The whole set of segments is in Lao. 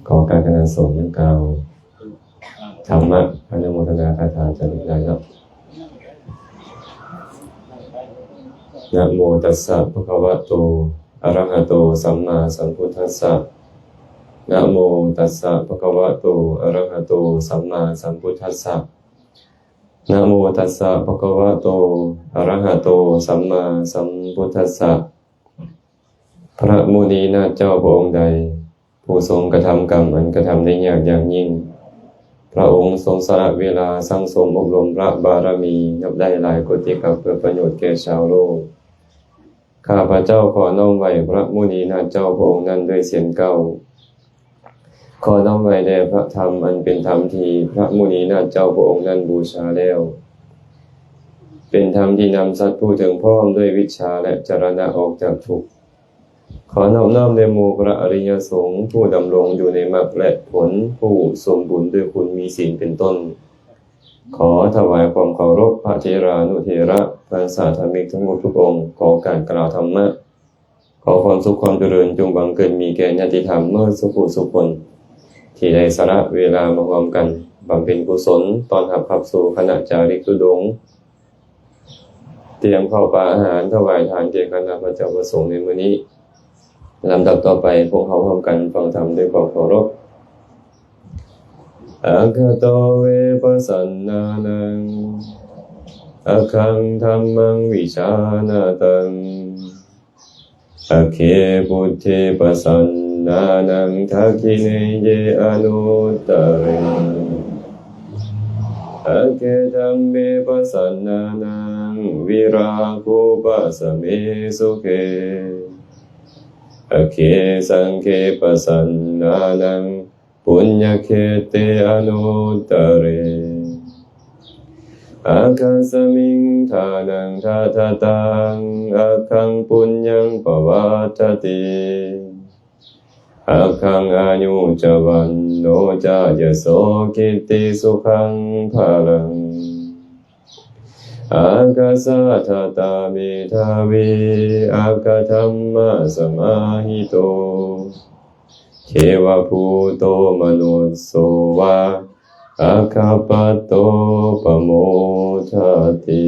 ຂໍການຄະນະສົງກ່າວທຳມະອະນຸໂມທະນາຄາຖາຈາລຶກໄດ້ເນາະ. ນະໂມຕັດສະ ພະຄະວະໂຕ ອະຣະຫະໂຕ ສຳມາສຳພຸດທັດສະ. ນະໂມຕັດສະ ພະຄະວະໂຕ ອະຣະຫະໂຕ ສຳມາສຳພຸດທັດສະ. ນະໂມຕັດສະ ພະຄະວະໂຕ ອະຣະຫະໂຕ ສຳມາສຳພຸດທັດສະ. ພະມຸນີນາດເຈົ້າພະອົງໃດ ຜູ້ຊົງກະທຳກຳອັນກະທຳໄດ້ຍາກຢ່າງຍິ່ງ, ພະອົງຊົງສະຫຼະເວລາສັ່ງສົມອົບຮົມພະບາລະມີນັບໄດ້ຫຼາຍໂກຕິກັບເພື່ອປະໂຫຍດແກ່ຊາວໂລກ. ຂ້າພະເຈົ້າຂໍນ້ອມໄຫວ້ພະມຸນີນາດເຈົ້າພະອົງນັ້ນດ້ວຍສຽງກ້າວ. ຂໍນ້ອມໄຫວ້ແດ່ພະທຳອັນເປັນທຳທີ່ພະມຸນີນາດເຈົ້າພະອົງນັ້ນບູຊາແລ້ວ, ເປັນທຳທີ່ນຳສັດຜູ້ເຖິງພ້ອມດ້ວຍວິດຊາ ແລະ ຈະລະນະອອກຈາກທຸກ. ຂໍນອບນ້ອມແດ່ໝູ່ພະອະລິຍະສົງຜູ້ດຳລົງຢູ່ໃນມັກ ແລະ ຜົນ ຜູ້ສົມບູນດ້ວຍຄຸນມີສິນເປັນຕົ້ນ. ຂໍຖວາຍຄວາມເຄົາລົບພະເຖລານຸເຖລະ ພະສາທະມິກທັງໝົດທຸກອົງ. ຂໍການກ່າວທຳມະ ຂໍຄວາມສຸກຄວາມຈະເລີນຈົ່ງບັງເກີດມີແກ່ຍາດຕິທຳເໝິດສູ່ຜູ້ສູ່ຄົນ ທີ່ໄດ້ສະຫຼະເວລາມາຮ່ວມກັນບຳເພັນກຸສົນ ຕ້ອນຮັບຂັບສູ່ຄະນະຈາລິກທຸດົງ. ຕຽມເຂົ້າປາອາຫານຖວາຍທານແກ່ຄະນະພະເຈົ້າພະສົງໃນມື້ນີ້. ລຳດັບຕໍ່ໄປ ພວກເຮົາຮ່ວມກັນຟັງທຳດ້ວຍຄວາມເຄົາລົບ. ອັກຂະໂຕ ເວປັດສະນານັງ ອັກຂັງ ທຳມັງ ວິຈານະຕັງ ອັກເຂ ພຸດເທ ປັດສະນານັງ ທັກຂິເນເຍ ອະນຸດຕະເຣ ອັກເຂ ທຳເມ ປັດສະນານັງ ວິຣາໂຄ ປັດສະເມ ສຸເຂ ອັກເຂ ສັງເຂ ປັດສະນານັງ ປຸນຍະເຂເຕ ອະນຸດຕະເຣ ອັກຂັດສະມິງ ທານັງ ທັດຖະຕັງ ອັກຂັງ ປຸນຍັງ ປະວັດຖະຕິ ອັກຂັງ ອາຍຸ ຈະ ວັນໂນ ຈະ ຍະໂສ ກິດຕິ ສຸຂັງ ພະລັງ ອັກຂະສັດຖະຕາ ເມທາວີ ອັກຂະທຳມະ ສະມາຫິໂຕ ເທວະພູໂຕ ມະນຸດໂສ ວາ ອັກຂະປັດໂຕ ປະໂມທະຕິ.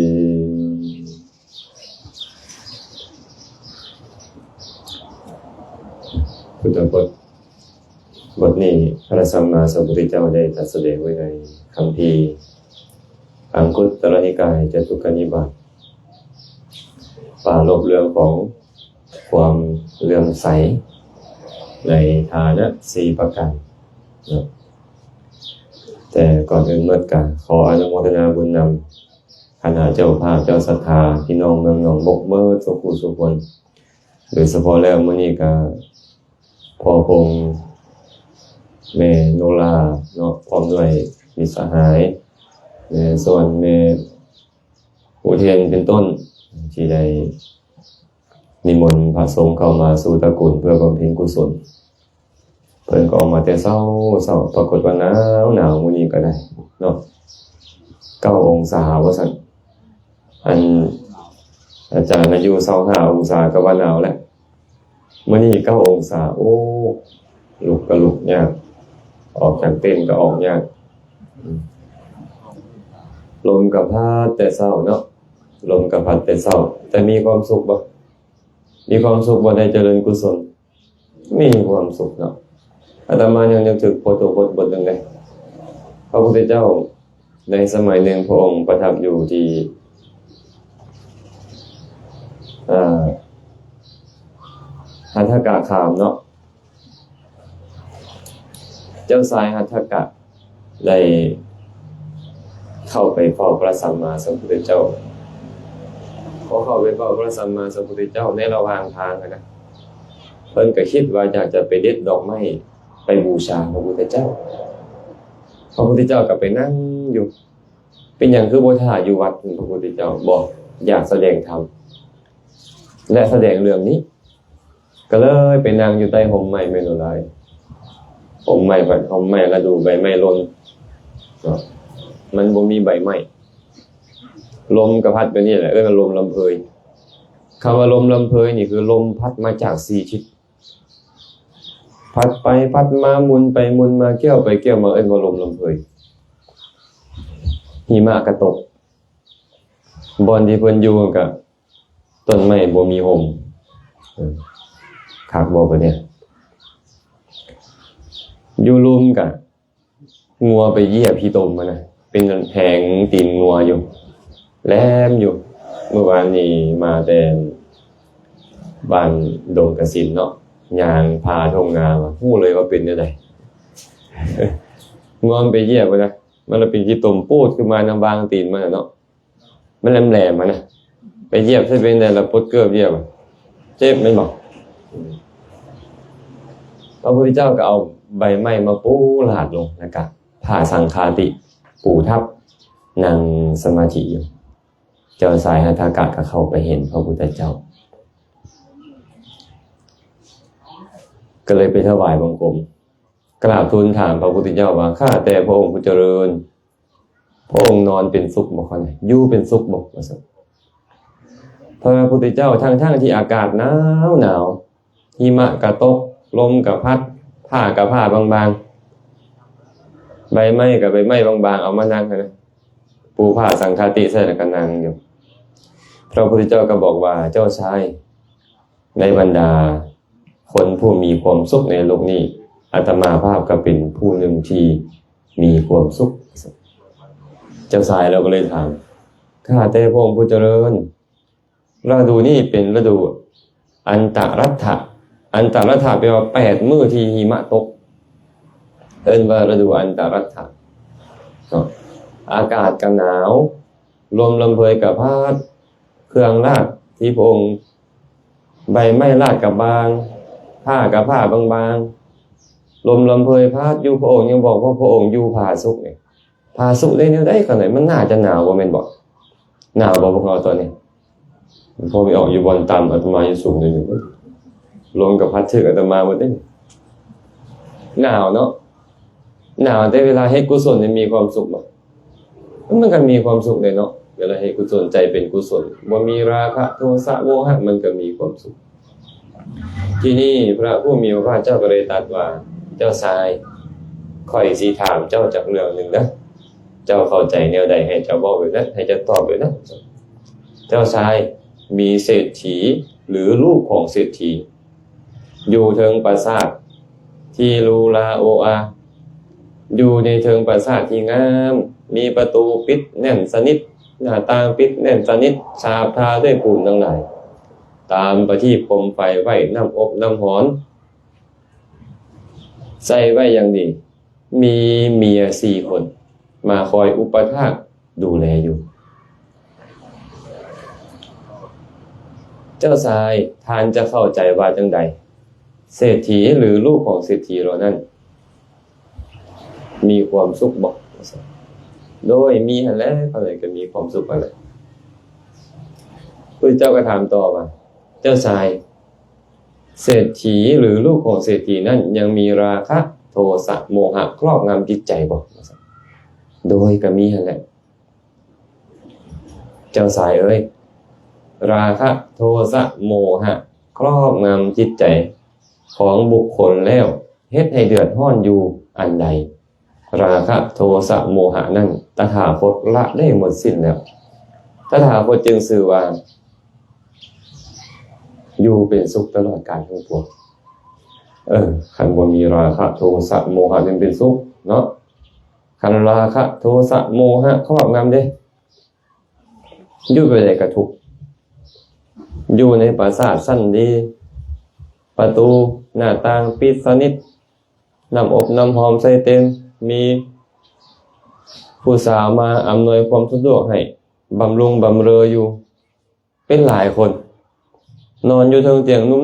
ພຸດທະບົດ ບົດນີ້ ພະສຳມາສຳພຸດທະເຈົ້າໄດ້ຕັດສະແດງໄວ້ໃນຄຳພີອັງຄຸດຕະລະນິກາຍ ຈະຕຸກກະນິບາດ ປາລົບເລື່ອງຂອງຄວາມເຫຼື້ອມໃສໃນຖານະສີ່ປະການເນາະ. ແຕ່ກ່ອນອື່ນໝົດກະຂໍອະນຸໂມທະນາບຸນນຳຄະນະເຈົ້າພາບເຈົ້າສັດທາ ພີ່ນ້ອງເມືອງໜອງບົກເໝິດສູ່ຜູ້ສູ່ຄົນ ໂດຍສະເພາະແລ້ວມື້ນີ້ກະພໍ່ພົງ ແມ່ໂນລາເນາະ ພ້ອມດ້ວຍມິດສະຫາຍ ແມ່ສວນ ແມ່ ຜູ້ແທນເປັນຕົ້ນ ທີ່ໄດ້ນິມົນພະສົງເຂົ້າມາສູ່ຕະກູນເພື່ອບຳເພັນກຸສົນ. ເພິ່ນກໍອອກມາແຕ່ເຊົ້າໆ ປາກົດວ່າໜາວໆ ມື້ນີ້ກໍໄດ້ເນາະ ເກົ້າອົງສາວ່າຊັ້ນ. ອັນອາຈານອາຍຸຊາວຫ້າອົງສາກໍວ່າໜາວແລ້ວ. ມື້ນີ້ເກົ້າອົງສາ ໂອ້ ລຸກກໍລຸກຍາກ ອອກຈາກເຕັນກໍອອກຍາກ. ລົມກໍພັດແຕ່ເຊົ້າເນາະ ລົມກໍພັດແຕ່ເຊົ້າ. ແຕ່ມີຄວາມສຸກບໍ່? ມີຄວາມສຸກບໍ່ໄດ້ຈະເລີນກຸສົນ? ມີຄວາມສຸກເນາະ. ອາດຕະມາຍັງນຶກເຖິງບົດໂອບົດບົດໜຶ່ງເດ້. ພະພຸດທະເຈົ້າ ໃນສະໄໝໜຶ່ງພະອົງປະທັບຢູ່ທີ່ ເອີ ຫັດຖະກະຄາມເນາະ. ເຈົ້າຊາຍຫັດຖະກະໄດ້ເຂົ້າໄປເຝົ້າພະສຳມາສຳພຸດທະເຈົ້າ. ພໍເຂົ້າໄປເຝົ້າພະສຳມາສຳພຸດທະເຈົ້າໃນລະຫວ່າງທາງຫັ້ນນະ ເພິ່ນກໍຄິດວ່າຢາກຈະໄປເດັດດອກໄມ້ໄປບູຊາພະພຸດທະເຈົ້າ. ພະພຸດທະເຈົ້າກໍໄປນັ່ງຢູ່. ເປັນຫຍັງຄືບໍ່ຖ້າຢູ່ວັດ ພະພຸດທະເຈົ້າ? ບໍ່ ຢາກສະແດງທຳ ແລະ ສະແດງເລື່ອງນີ້. ກໍເລີຍໄປນັ່ງຢູ່ໃຕ້ຮົ່ມໄມ້ແມ່ນບໍ່ຫຼາຍ. ຮົ່ມໄມ້ ຮົ່ມໄມ້ລະດູໃບໄມ້ຫຼົ່ນເນາະ ມັນບໍ່ມີໃບໄມ້. ລົມກໍພັດແບບນີ້ແຫຼະ ເອີ້ນວ່າລົມລຳເພີຍ. ຄຳວ່າລົມລຳເພີຍນີ້ຄືລົມພັດມາຈາກສີ່ທິດ. ພັດໄປພັດມາ ໝຸນໄປໝຸນມາ ກ້ຽວໄປກ້ຽວມາ ເອີ້ນວ່າລົມລຳເພີຍ. ຫິມະກະຕົກ ບ່ອນທີ່ເພິ່ນຢູ່ກະຕົ້ນໄມ້ບໍ່ມີຮົ່ມ. ເອີ ຄັກບໍ່ບາດນີ້? ຢູ່ລຸ່ມກະ ງົວໄປຢຽບຂີ້ຕົມຫັ້ນນະ ເປັນແຜງຕີນງົວຢູ່ ແຫຼມຢູ່. ມື້ວານນີ້ມາແຕ່ບ້ານດົງກະສິນເນາະ ຍ່າງຜ່າທົ່ງນາມາ ຮູ້ເລີຍວ່າເປັນແນວໃດ. ງົວມັນໄປຢຽບຫັ້ນນະ ມັນລະເປັນຂີ້ຕົມປູດຂຶ້ນມານຳວາງຕີນມັນນະເນາະ. ມັນແຫຼມໆຫັ້ນນະ ໄປຢຽບໃສ່ເປັນໃດລະປົດເກີບຢຽບ ເຈັບແມ່ນບໍ່? ພະພຸດທະເຈົ້າກໍເອົາໃບໄມ້ມາປູລາດລົງ ແລ້ວກະຜ້າສັງຄາຕິປູທັບ ນັ່ງສະມາທິຢູ່. ເຈົ້າຊາຍຫັດຖະກະກໍເຂົ້າໄປເຫັນພະພຸດທະເຈົ້າ ກໍເລີຍໄປຖວາຍບັງຄົມ ກາບທູນຖາມພະພຸດທະເຈົ້າວ່າ ຂ້າແຕ່ພະອົງຜູ້ຈະເລີນ ພະອົງນອນເປັນສຸກບໍ່? ຂ້ອຍຢູ່ເປັນສຸກບໍ່? ວ່າຊັ້ນ. ພະພຸດທະເຈົ້າ ທັງໆທີ່ອາກາດໜາວໆ ຫິມະກະຕົກ ລົມກະພັດ ຜ້າກະຜ້າບາງໆ ໃບໄມ້ກະໃບໄມ້ບາງໆ ເອົາມານັ່ງຫັ້ນນະ ປູຜ້າສັງຄາຕິໃສ່ແລ້ວກະນັ່ງຢູ່. ພະພຸດທະເຈົ້າກໍບອກວ່າ ເຈົ້າຊາຍ ໃນບັນດາຄົນຜູ້ມີຄວາມສຸກໃນໂລກນີ້ ອາດຕະມາພາບກໍເປັນຜູ້ໜຶ່ງທີ່ມີຄວາມສຸກ. ເຈົ້າຊາຍລາວກໍເລີຍຖາມ ຂ້າແຕ່ພະອົງຜູ້ຈະເລີນ ລະດູນີ້ເປັນລະດູອັນຕະຣັດຖະ. ອັນຕະຣັດຖະແປວ່າແປດມື້ທີ່ຫິມະຕົກ ເອີ້ນວ່າລະດູອັນຕະຣັດຖະເນາະ. ອາກາດກໍໜາວ ລົມລຳເພີຍກະພັດ ເຄື່ອງລາດທີ່ພະອົງ ໃບໄມ້ລາດກະບາງ ຜ້າກະຜ້າບາງໆ ລົມລຳເພີຍພັດຢູ່. ພະອົງຍັງບອກວ່າພະອົງຢູ່ຜາສຸກນີ້. ຜາສຸກໄດ້ແນວໃດ? ຂ້ານ້ອຍ ມັນໜ້າຈະໜາວບໍ່ແມ່ນບໍ່? ໜາວບໍ່ພວກເຮົາຕອນນີ້? ພໍໄປອອກຢູ່ບ່ອນຕ່ຳ ອາດຕະມາຢູ່ສູງນີ້ ລົມກະພັດຖືກອາດຕະມາໝົດເດ້. ໜາວເນາະ ໜາວ ແຕ່ເວລາເຮັດກຸສົນນີ້ມີຄວາມສຸກບໍ່? ມັນກໍມີຄວາມສຸກເດ້ເນາະ ເວລາເຮັດກຸສົນ ໃຈເປັນກຸສົນ ບໍ່ມີລາຄະ ໂທສະ ໂມຫະ ມັນກໍມີຄວາມສຸກ. ທີນີ້ພະຜູ້ມີພະພາກເຈົ້າກໍເລີຍຕັດວ່າ ເຈົ້າຊາຍ ຂ້ອຍຊິຖາມເຈົ້າຈັກເລື່ອງໜຶ່ງເດີ ເຈົ້າເຂົ້າໃຈແນວໃດໃຫ້ເຈົ້າເວົ້າແບບນັ້ນ ໃຫ້ເຈົ້າຕອບແບບນັ້ນ. ເຈົ້າຊາຍ ມີເສດຖີ ຫຼື ລູກຂອງເສດຖີ ຢູ່ເທິງປາສາດທີ່ຫຼູຫຼາໂອອາ ຢູ່ໃນເທິງປາສາດທີ່ງາມ ມີປະຕູປິດແໜ້ນສະໜິດ ໜ້າຕ່າງປິດແໜ້ນສະໜິດ ສາບທາດ້ວຍປູນທັງຫຼາຍ ຕາມປະທີບໂຄມໄຟໄວ້ ນ້ຳອົບນ້ຳຮ້ອນໃສ່ໄວ້ຢ່າງດີ ມີເມຍສີ່ຄົນ ມາຄອຍອຸປະຖາກ ດູແລຢູ່. ເຈົ້າຊາຍ ທ່ານຈະເຂົ້າໃຈວ່າຈັ່ງໃດ? ເສດຖີ ຫຼື ລູກຂອງເສດຖີເຫຼົ່ານັ້ນ ມີຄວາມສຸກບໍ່? ໂດຍ ມີຫັ້ນແຫຼະ ເຂົາເຈົ້າກໍມີຄວາມສຸກຫັ້ນແຫຼະ. ພະພຸດທະເຈົ້າກໍຖາມຕໍ່ວ່າ ເຈົ້າຊາຍ ເສດຖີ ຫຼື ລູກຂອງເສດຖີນັ້ນ ຍັງມີລາຄະ ໂທສະ ໂມຫະ ຄອບງຳຈິດໃຈບໍ່? ໂດຍ ກໍມີຫັ້ນແຫຼະ. ເຈົ້າຊາຍເອີຍ ລາຄະ ໂທສະ ໂມຫະ ຄອບງຳຈິດໃຈຂອງບຸກຄົນແລ້ວ ເຮັດໃຫ້ເດືອດຮ້ອນຢູ່ອັນໃດ? ລາຄະ ໂທສະ ໂມຫະນັ້ນ ຕະຖາຄົດລະໄດ້ໝົດສິ້ນແລ້ວ. ຕະຖາຄົດຈຶ່ງຊື່ວ່າ ຢູ່ເປັນສຸກຕະຫຼອດການທັງປວງ. ເອີ ຄັນບໍ່ມີລາຄະ ໂທສະ ໂມຫະ ຈຶ່ງເປັນສຸກເນາະ. ຄັນລາຄະ ໂທສະ ໂມຫະ ຄອບງຳເດ້ ຢູ່ແບບໃດກໍທຸກ. ຢູ່ໃນປາສາດຊັ້ນດີ ປະຕູໜ້າຕ່າງປິດສະໜິດ ນ້ຳອົບນ້ຳຫອມໃສ່ເຕັມ ມີຜູ້ສາວມາອຳນວຍຄວາມສະດວກໃຫ້ ບຳລຸງບຳເລີຢູ່ ເປັນຫຼາຍຄົນ ນອນຢູ່ເທິງຕຽງນຸ້ມ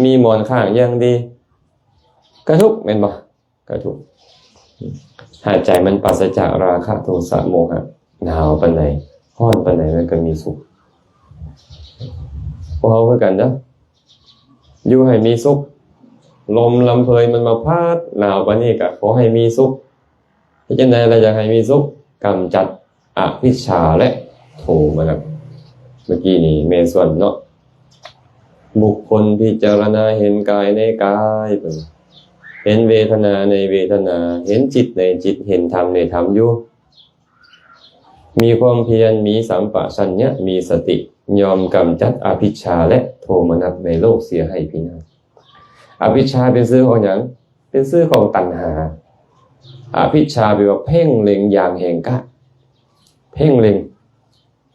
ໆ ມີໝອນຂ້າງຢ່າງດີ ກະທຸກແມ່ນບໍ່? ກະທຸກ. ຫາກໃຈມັນປາສະຈາກລາຄະ ໂທສະ ໂມຫະ ໜາວປານໃດ ຮ້ອນປານໃດ ມັນກໍມີສຸກ. ພວກເຮົາຄືກັນເດີ ຢູ່ໃຫ້ມີສຸກ. ລົມລຳເພີຍມັນມາພັດ ໜາວປານນີ້ກໍຂໍໃຫ້ມີສຸກ. ເຮັດຈັ່ງໃດລະຢາກໃຫ້ມີສຸກ? ກຳຈັດອະວິດຊາ ແລະ ໂທມະນັດ. ເມື່ອກີ້ນີ້ແມ່ຊວນເນາະ ບຸກຄົນພິຈາລະນາເຫັນກາຍໃນກາຍ, ເຫັນເວທະນາໃນເວທະນາ, ເຫັນຈິດໃນຈິດ, ເຫັນທຳໃນທຳຢູ່. ມີຄວາມພຽນ, ມີສຳປະຊັນຍະ, ມີສະຕິ, ຍ່ອມກຳຈັດອະພິດຊາ ແລະ ໂທມະນັດໃນໂລກເສຍໃຫ້ພິນາດ. ອະພິດຊາເປັນຊື່ຂອງຫຍັງ? ເປັນຊື່ຂອງຕັນຫາ. ອະພິດຊາແປວ່າເພງເລັງຢ່າງແຮງກ້າ, ເພງເລັງ,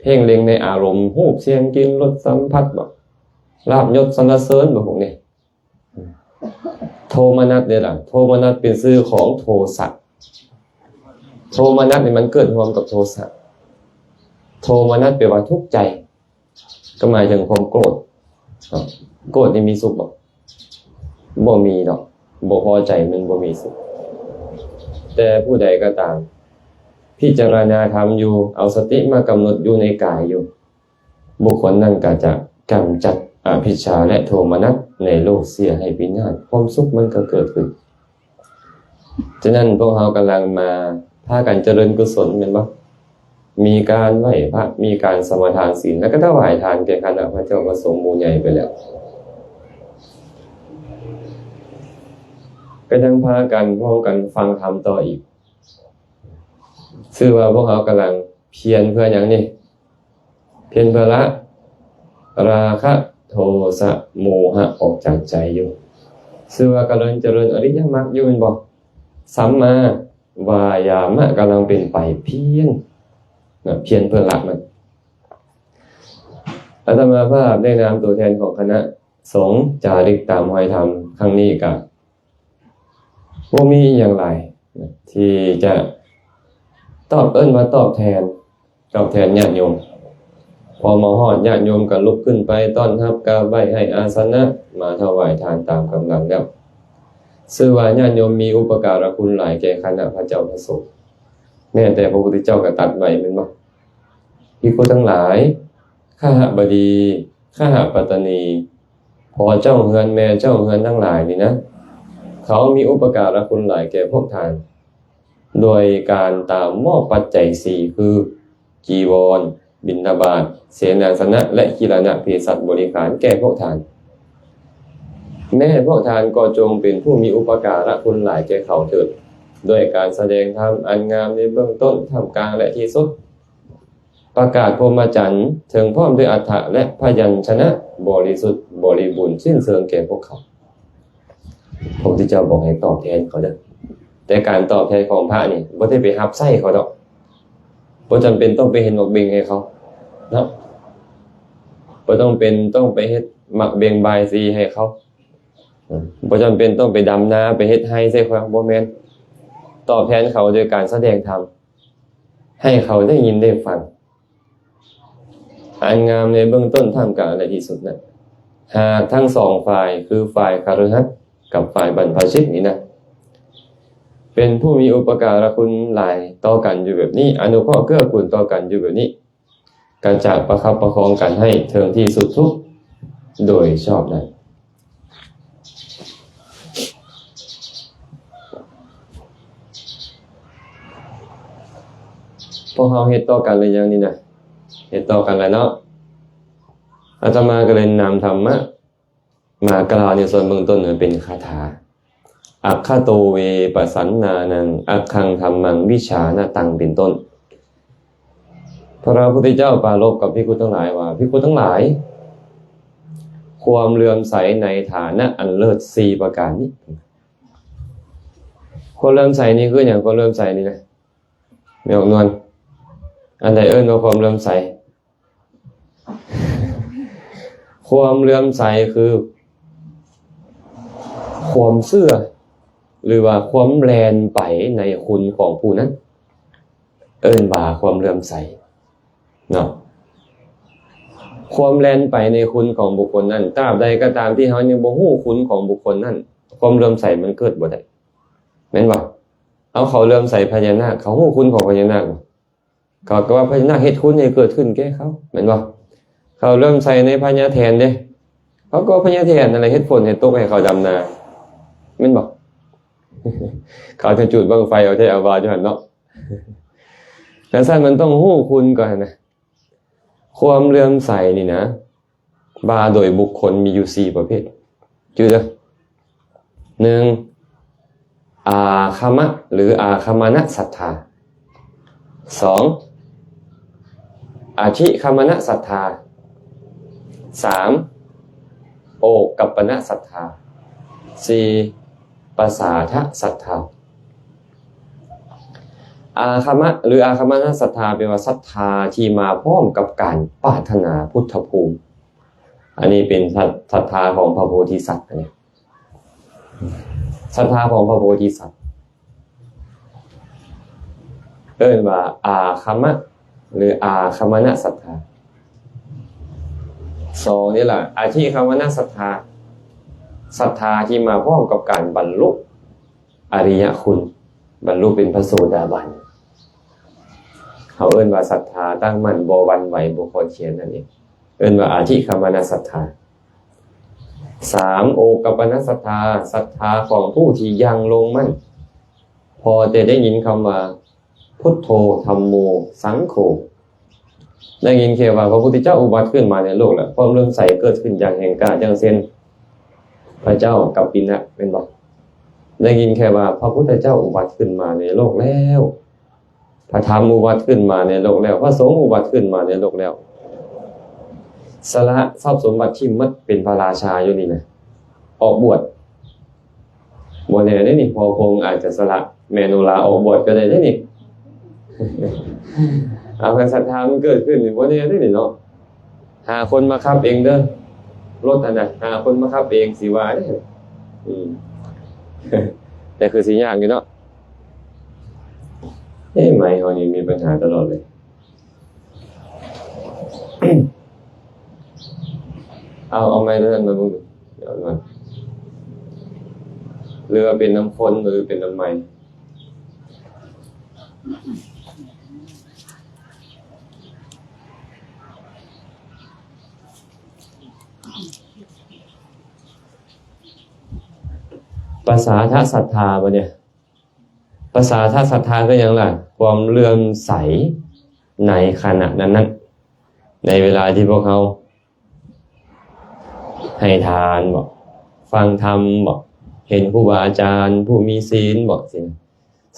ເພງເລັງໃນອາລົມ ຮູບ ສຽງ ກິ່ນ ລົດ ສຳຜັດ ບໍ່ ລາບຍົດສັນລະເສີນ ບໍ່ ພວກນີ້. ໂທມະນັດເດ້ລະ, ໂທມະນັດເປັນຊື່ຂອງໂທສະ. ໂທມະນັດນີ້ມັນເກີດຮ່ວມກັບໂທສະ. ໂທມະນັດແປວ່າທຸກໃຈ, ກໍໝາຍເຖິງຄວາມໂກດ. ໂກດນີ້ມີສຸກບໍ່? ບໍ່ມີດອກ. ບໍ່ພໍໃຈມັນບໍ່ມີສຸກ. ແຕ່ຜູ້ໃດກໍຕາມ ພິຈາລະນາທຳຢູ່, ເອົາສະຕິມາກຳນົດຢູ່ໃນກາຍຢູ່, ບຸກຄົນນັ້ນກໍຈະກຳຈັດອະພິດຊາ ແລະ ໂທມະນັດໃນໂລກເສຍໃຫ້ພິນາດ, ຄວາມສຸກມັນກໍເກີດຂຶ້ນ. ສະນັ້ນ ພວກເຮົາກຳລັງມາພາກັນຈະເລີນກຸສົນແມ່ນບໍ່? ມີການໄຫວ້ພະ, ມີການສະມາທານສິນ ແລ້ວກໍຖວາຍທານແກ່ຄະນະພະເຈົ້າພະສົງໝູ່ໃຫຍ່ໄປແລ້ວ, ກໍຍັງພາກັນເວົ້າກັນຟັງທຳຕໍ່ອີກ. ຊື່ວ່າພວກເຮົາກຳລັງພຽນເພື່ອຫຍັງນີ້? ພຽນເພື່ອລະລາຄະ ໂທສະ ໂມຫະອອກຈາກໃຈຢູ່. ຊື່ວ່າກຳລັງຈະເລີນອະລິຍະມັກຢູ່ແມ່ນບໍ່? ສຳມາວາຍາມະກຳລັງເປັນໄປ, ພຽນນະ, ພຽນເພື່ອລະມັນ. ອາດຕະມາພາບໃນນາມຕົວແທນຂອງຄະນະສົງຈາລິກຕາມຮອຍທຳຄັ້ງນີ້ກະ ບໍ່ມີອີ່ຫຍັງຫຼາຍທີ່ຈະຕອບ, ເອີ້ນວ່າຕອບແທນ, ຕອບແທນຍາດໂຍມ. ພໍມາຮອດ ຍາດໂຍມກໍລຸກຂຶ້ນໄປຕ້ອນຮັບ, ກາບໄຫວ້ໃຫ້ອາສະນະ, ມາຖວາຍທານຕາມກຳລັງແລ້ວ. ຊື່ວ່າຍາດໂຍມມີອຸປະກາລະຄຸນຫຼາຍແກ່ຄະນະພະເຈົ້າພະສົງ. ແມ້ແຕ່ພະພຸດທະເຈົ້າກໍຕັດໄວ້ແມ່ນບໍ່? ພິກຂຸທັງຫຼາຍ, ຄະຫະບະດີ, ຄະຫະປັດຕະນີ, ພໍ່ເຈົ້າເຮືອນ, ແມ່ເຈົ້າເຮືອນທັງຫຼາຍນີ້ນະ, ເຂົາມີອຸປະກາລະຄຸນຫຼາຍແກ່ພວກທ່ານ ໂດຍການຕາມມອບປັດໄຈສີ່ ຄື ຈີວອນ, ບິນທະບາດ, ເສນາສະນະ ແລະ ກິລານະເພສັດບໍລິຂານແກ່ພວກທ່ານ. ແມ້ພວກທ່ານກໍຈົ່ງເປັນຜູ້ມີອຸປະກາລະຄຸນຫຼາຍແກ່ເຂົາເຖີດ, ດ້ວຍການສະແດງທຳອັນງາມໃນເບື້ອງຕົ້ນ, ທ່າມກາງ ແລະ ທີ່ສຸດ. ປະກາດພົມມະຈັນເຖິງພ້ອມດ້ວຍອັດຖະ ແລະ ພະຍັນຊະນະບໍລິສຸດບໍລິບູນສິ້ນເຊີງແກ່ພວກເຂົາ. ພະພຸດທະເຈົ້າບອກໃຫ້ຕອບແທນເຂົາເດີ້, ແຕ່ການຕອບແທນຂອງພະນີ້ບໍ່ໄດ້ໄປຮັບໃຊ້ເຂົາດອກ. ບໍ່ຈຳເປັນຕ້ອງໄປເຮັດໝາກເບັງໃຫ້ເຂົາເນາະ, ບໍ່ຕ້ອງເປັນຕ້ອງໄປເຮັດໝາກເບັງບາຍສີໃຫ້ເຂົາ, ບໍ່ຈຳເປັນຕ້ອງໄປດຳນາ ໄປເຮັດໄຮ່ໃສ່ເຂົາ, ບໍ່ແມ່ນ. ຕອບແທນເຂົາໂດຍການສະແດງທຳ ໃຫ້ເຂົາໄດ້ຍິນໄດ້ຟັງ ອັນງາມໃນເບື້ອງຕົ້ນ, ທ່າມກາງ ແລະ ທີ່ສຸດນັ້ນ. ຫາກທັງສອງຝ່າຍ ຄືຝ່າຍຄະລືຫັດກັບຝ່າຍບັນພະຊິດນີ້ນະ ເປັນຜູ້ມີອຸປະກາລະຄຸນຫຼາຍຕໍ່ກັນຢູ່ແບບນີ້, ອະນຸເຄາະເກື້ອກູນຕໍ່ກັນຢູ່ແບບນີ້, ກໍຈະປະຄັບປະຄອງກັນໃຫ້ເຖິງທີ່ສຸດທຸກໂດຍຊອບນັ້ນ. ພວກເຮົາເຮັດຕໍ່ກັນຫຼືຍັງນີ້ນະ? ເຮັດຕໍ່ກັນແລ້ວເນາະ. ອາດຕະມາກໍເລີຍນຳທຳມະມາກ່າວໃນສ່ວນເບື້ອງຕົ້ນ ມັນເປັນຄາຖາ ອັກຂະໂຕເວ ປະສັນນານັງ ອັກຂັງທຳມັງ ວິຊານະຕັງ ເປັນຕົ້ນ. ພະພຸດທະເຈົ້າປາລົບກັບພິກຂຸທັງຫຼາຍວ່າ, ພິກຂຸທັງຫຼາຍ, ຄວາມເຫຼື້ອມໃສໃນຖານະອັນເລີດສີ່ປະການນີ້. ຄວາມເຫຼື້ອມໃສນີ້ຄືຫຍັງ? ຄວາມເຫຼື້ອມໃສນີ້ນະ ແມ່ອອກນວນ, ອັນໃດເອີ້ນວ່າຄວາມເຫຼື້ອມໃສ? ຄວາມເຫຼື້ອມໃສຄືຄວາມເຊື່ອ ຫຼືວ່າຄວາມແລ່ນໄປໃນຄຸນຂອງຜູ້ນັ້ນ ເອີ້ນວ່າຄວາມເຫຼື້ອມໃສເນາະ. ຄວາມແລ່ນໄປໃນຄຸນຂອງບຸກຄົນນັ້ນ, ຕາບໃດກໍຕາມທີ່ເຮົາຍັງບໍ່ຮູ້ຄຸນຂອງບຸກຄົນນັ້ນ, ຄວາມເຫຼື້ອມໃສມັນເກີດບໍ່ໄດ້ ແມ່ນບໍ່? ເອົາ ເຂົາເຫຼື້ອມໃສພະຍານາກ, ເຂົາຮູ້ຄຸນຂອງພະຍານາກບໍ່? ເຂົາກໍວ່າພະຍານາກເຮັດຄຸນໃຫ້ເກີດຂຶ້ນແກ່ເຂົາ ແມ່ນບໍ່? ເຂົາເຫຼື້ອມໃສໃນພະຍາແຖນເດ້, ເຂົາກໍວ່າພະຍາແຖນນັ້ນແຫຼະເຮັດຝົນໃຫ້ຕົກໃຫ້ເຂົາດຳນາ ແມ່ນບໍ່? ເຂົາຈະຈູດບັ້ງໄຟເອົາແທ້ເອົາວ່າຢູ່ຫັ້ນເນາະ. ຈັ່ງຊັ້ນມັນຕ້ອງຮູ້ຄຸນກ່ອນນະ. ຄວາມເຫຼື້ອມໃສນີ້ນະ ວ່າໂດຍບຸກຄົນມີຢູ່ສີ່ປະເພດ ຈື່ເດີ. ໜຶ່ງ ອາຄະມະ ຫຼື ອາຄະມະນະສັດທາ. ສອງ ອະທິຄະມະນະສັດທາ. ສາມ ໂອກັບປະນະສັດທາ. ສີ່ ປະສາທະສັດທາ. ອາຄະມະ ຫຼື ອາຄະມະນະສັດທາ ແປວ່າສັດທາທີ່ມາພ້ອມກັບການປາດຖະໜາພຸດທະພູມ. ອັນນີ້ເປັນສັດ ສັດທາຂອງພະໂພທິສັດ ອັນນີ້ ສັດທາຂອງພະໂພທິສັດ ເອີ້ນວ່າອາຄະມະ ຫຼື ອາຄະມະນະສັດທາ. ສອງນີ້ລະ ອະທິຄະມະນະສັດທາ, ສັດທາທີ່ມາພ້ອມກັບການບັນລຸອະລິຍະຄຸນ, ບັນລຸເປັນພະໂສດາບັນ. ເຮົາເອີ້ນວ່າສັດທາຕັ້ງໝັ້ນ ບໍ່ຫວັ່ນໄຫວ ບໍ່ຄອດຄຽນນັ້ນເອງ, ເອີ້ນວ່າອະທິຄະມະນະສັດທາ. ສາມ ໂອກັບປະນະສັດທາ, ສັດທາຂອງຜູ້ທີ່ຢັ້ງລົງໝັ້ນ ພໍແຕ່ໄດ້ຍິນຄຳວ່າ ພຸດໂທ ທຳໂມ ສັງໂຄ, ໄດ້ຍິນແຄ່ວ່າພະພຸດທະເຈົ້າອຸບັດຂຶ້ນມາໃນໂລກແລ້ວ, ຄວາມເຫຼື້ອມໃສເກີດຂຶ້ນຢ່າງແຮງກ້າ, ຢ່າງເຊັ່ນ ພະເຈົ້າກັບປິນະ ແມ່ນບໍ່? ໄດ້ຍິນແຄ່ວ່າພະພຸດທະເຈົ້າອຸບັດຂຶ້ນມາໃນໂລກແລ້ວ, ພະທຳອຸບັດຂຶ້ນມາໃນໂລກແລ້ວ, ພະສົງອຸບັດຂຶ້ນມາໃນໂລກແລ້ວ. ສະຫຼະຊັບສົມບັດຖິ້ມໝົດ ເປັນພະລາຊາຢູ່ນີ້ນະ, ອອກບວດ. ບໍ່ແນ່ເດ້ນີ້, ພໍ່ພະອົງອາດຈະສະຫຼະແມ່ໂນລາອອກບວດກໍໄດ້ເດ້ນີ້. ເອົາ ຄັນສັດທາມັນເກີດຂຶ້ນນີ້ ບໍ່ແນ່ເດ້ນີ້ເນາະ. ຫາຄົນມາຂັບເອງເດີ, ລົດຫັ້ນນະ, ຫາຄົນມາຂັບເອງ ຊິວ່າເດ້. ອືມ ແຕ່ຄືຊິຍາກຢູ່ເນາະ. ເອີ ໄມເຮົານີ້ມີບັນຫາຕະຫຼອດເລີຍ. ເອົາ ເອົາໄມໂຕນັ້ນມາເບິ່ງດູ, ເອົາມາ. ຫຼືວ່າເປັນນຳຄົນ ຫຼືເປັນນຳໄມ? ປະສາທະສັດທາ ບັດນີ້ ປະສາທະສັດທາຄືຫຍັງລະ? ຄວາມເຫຼື້ອມໃສໃນຂະນະນັ້ນໆ, ໃນເວລາທີ່ພວກເຮົາໃຫ້ທານບໍ, ຟັງທຳບໍ, ເຫັນຄູບາອາຈານຜູ້ມີສິນບໍ, ສິນ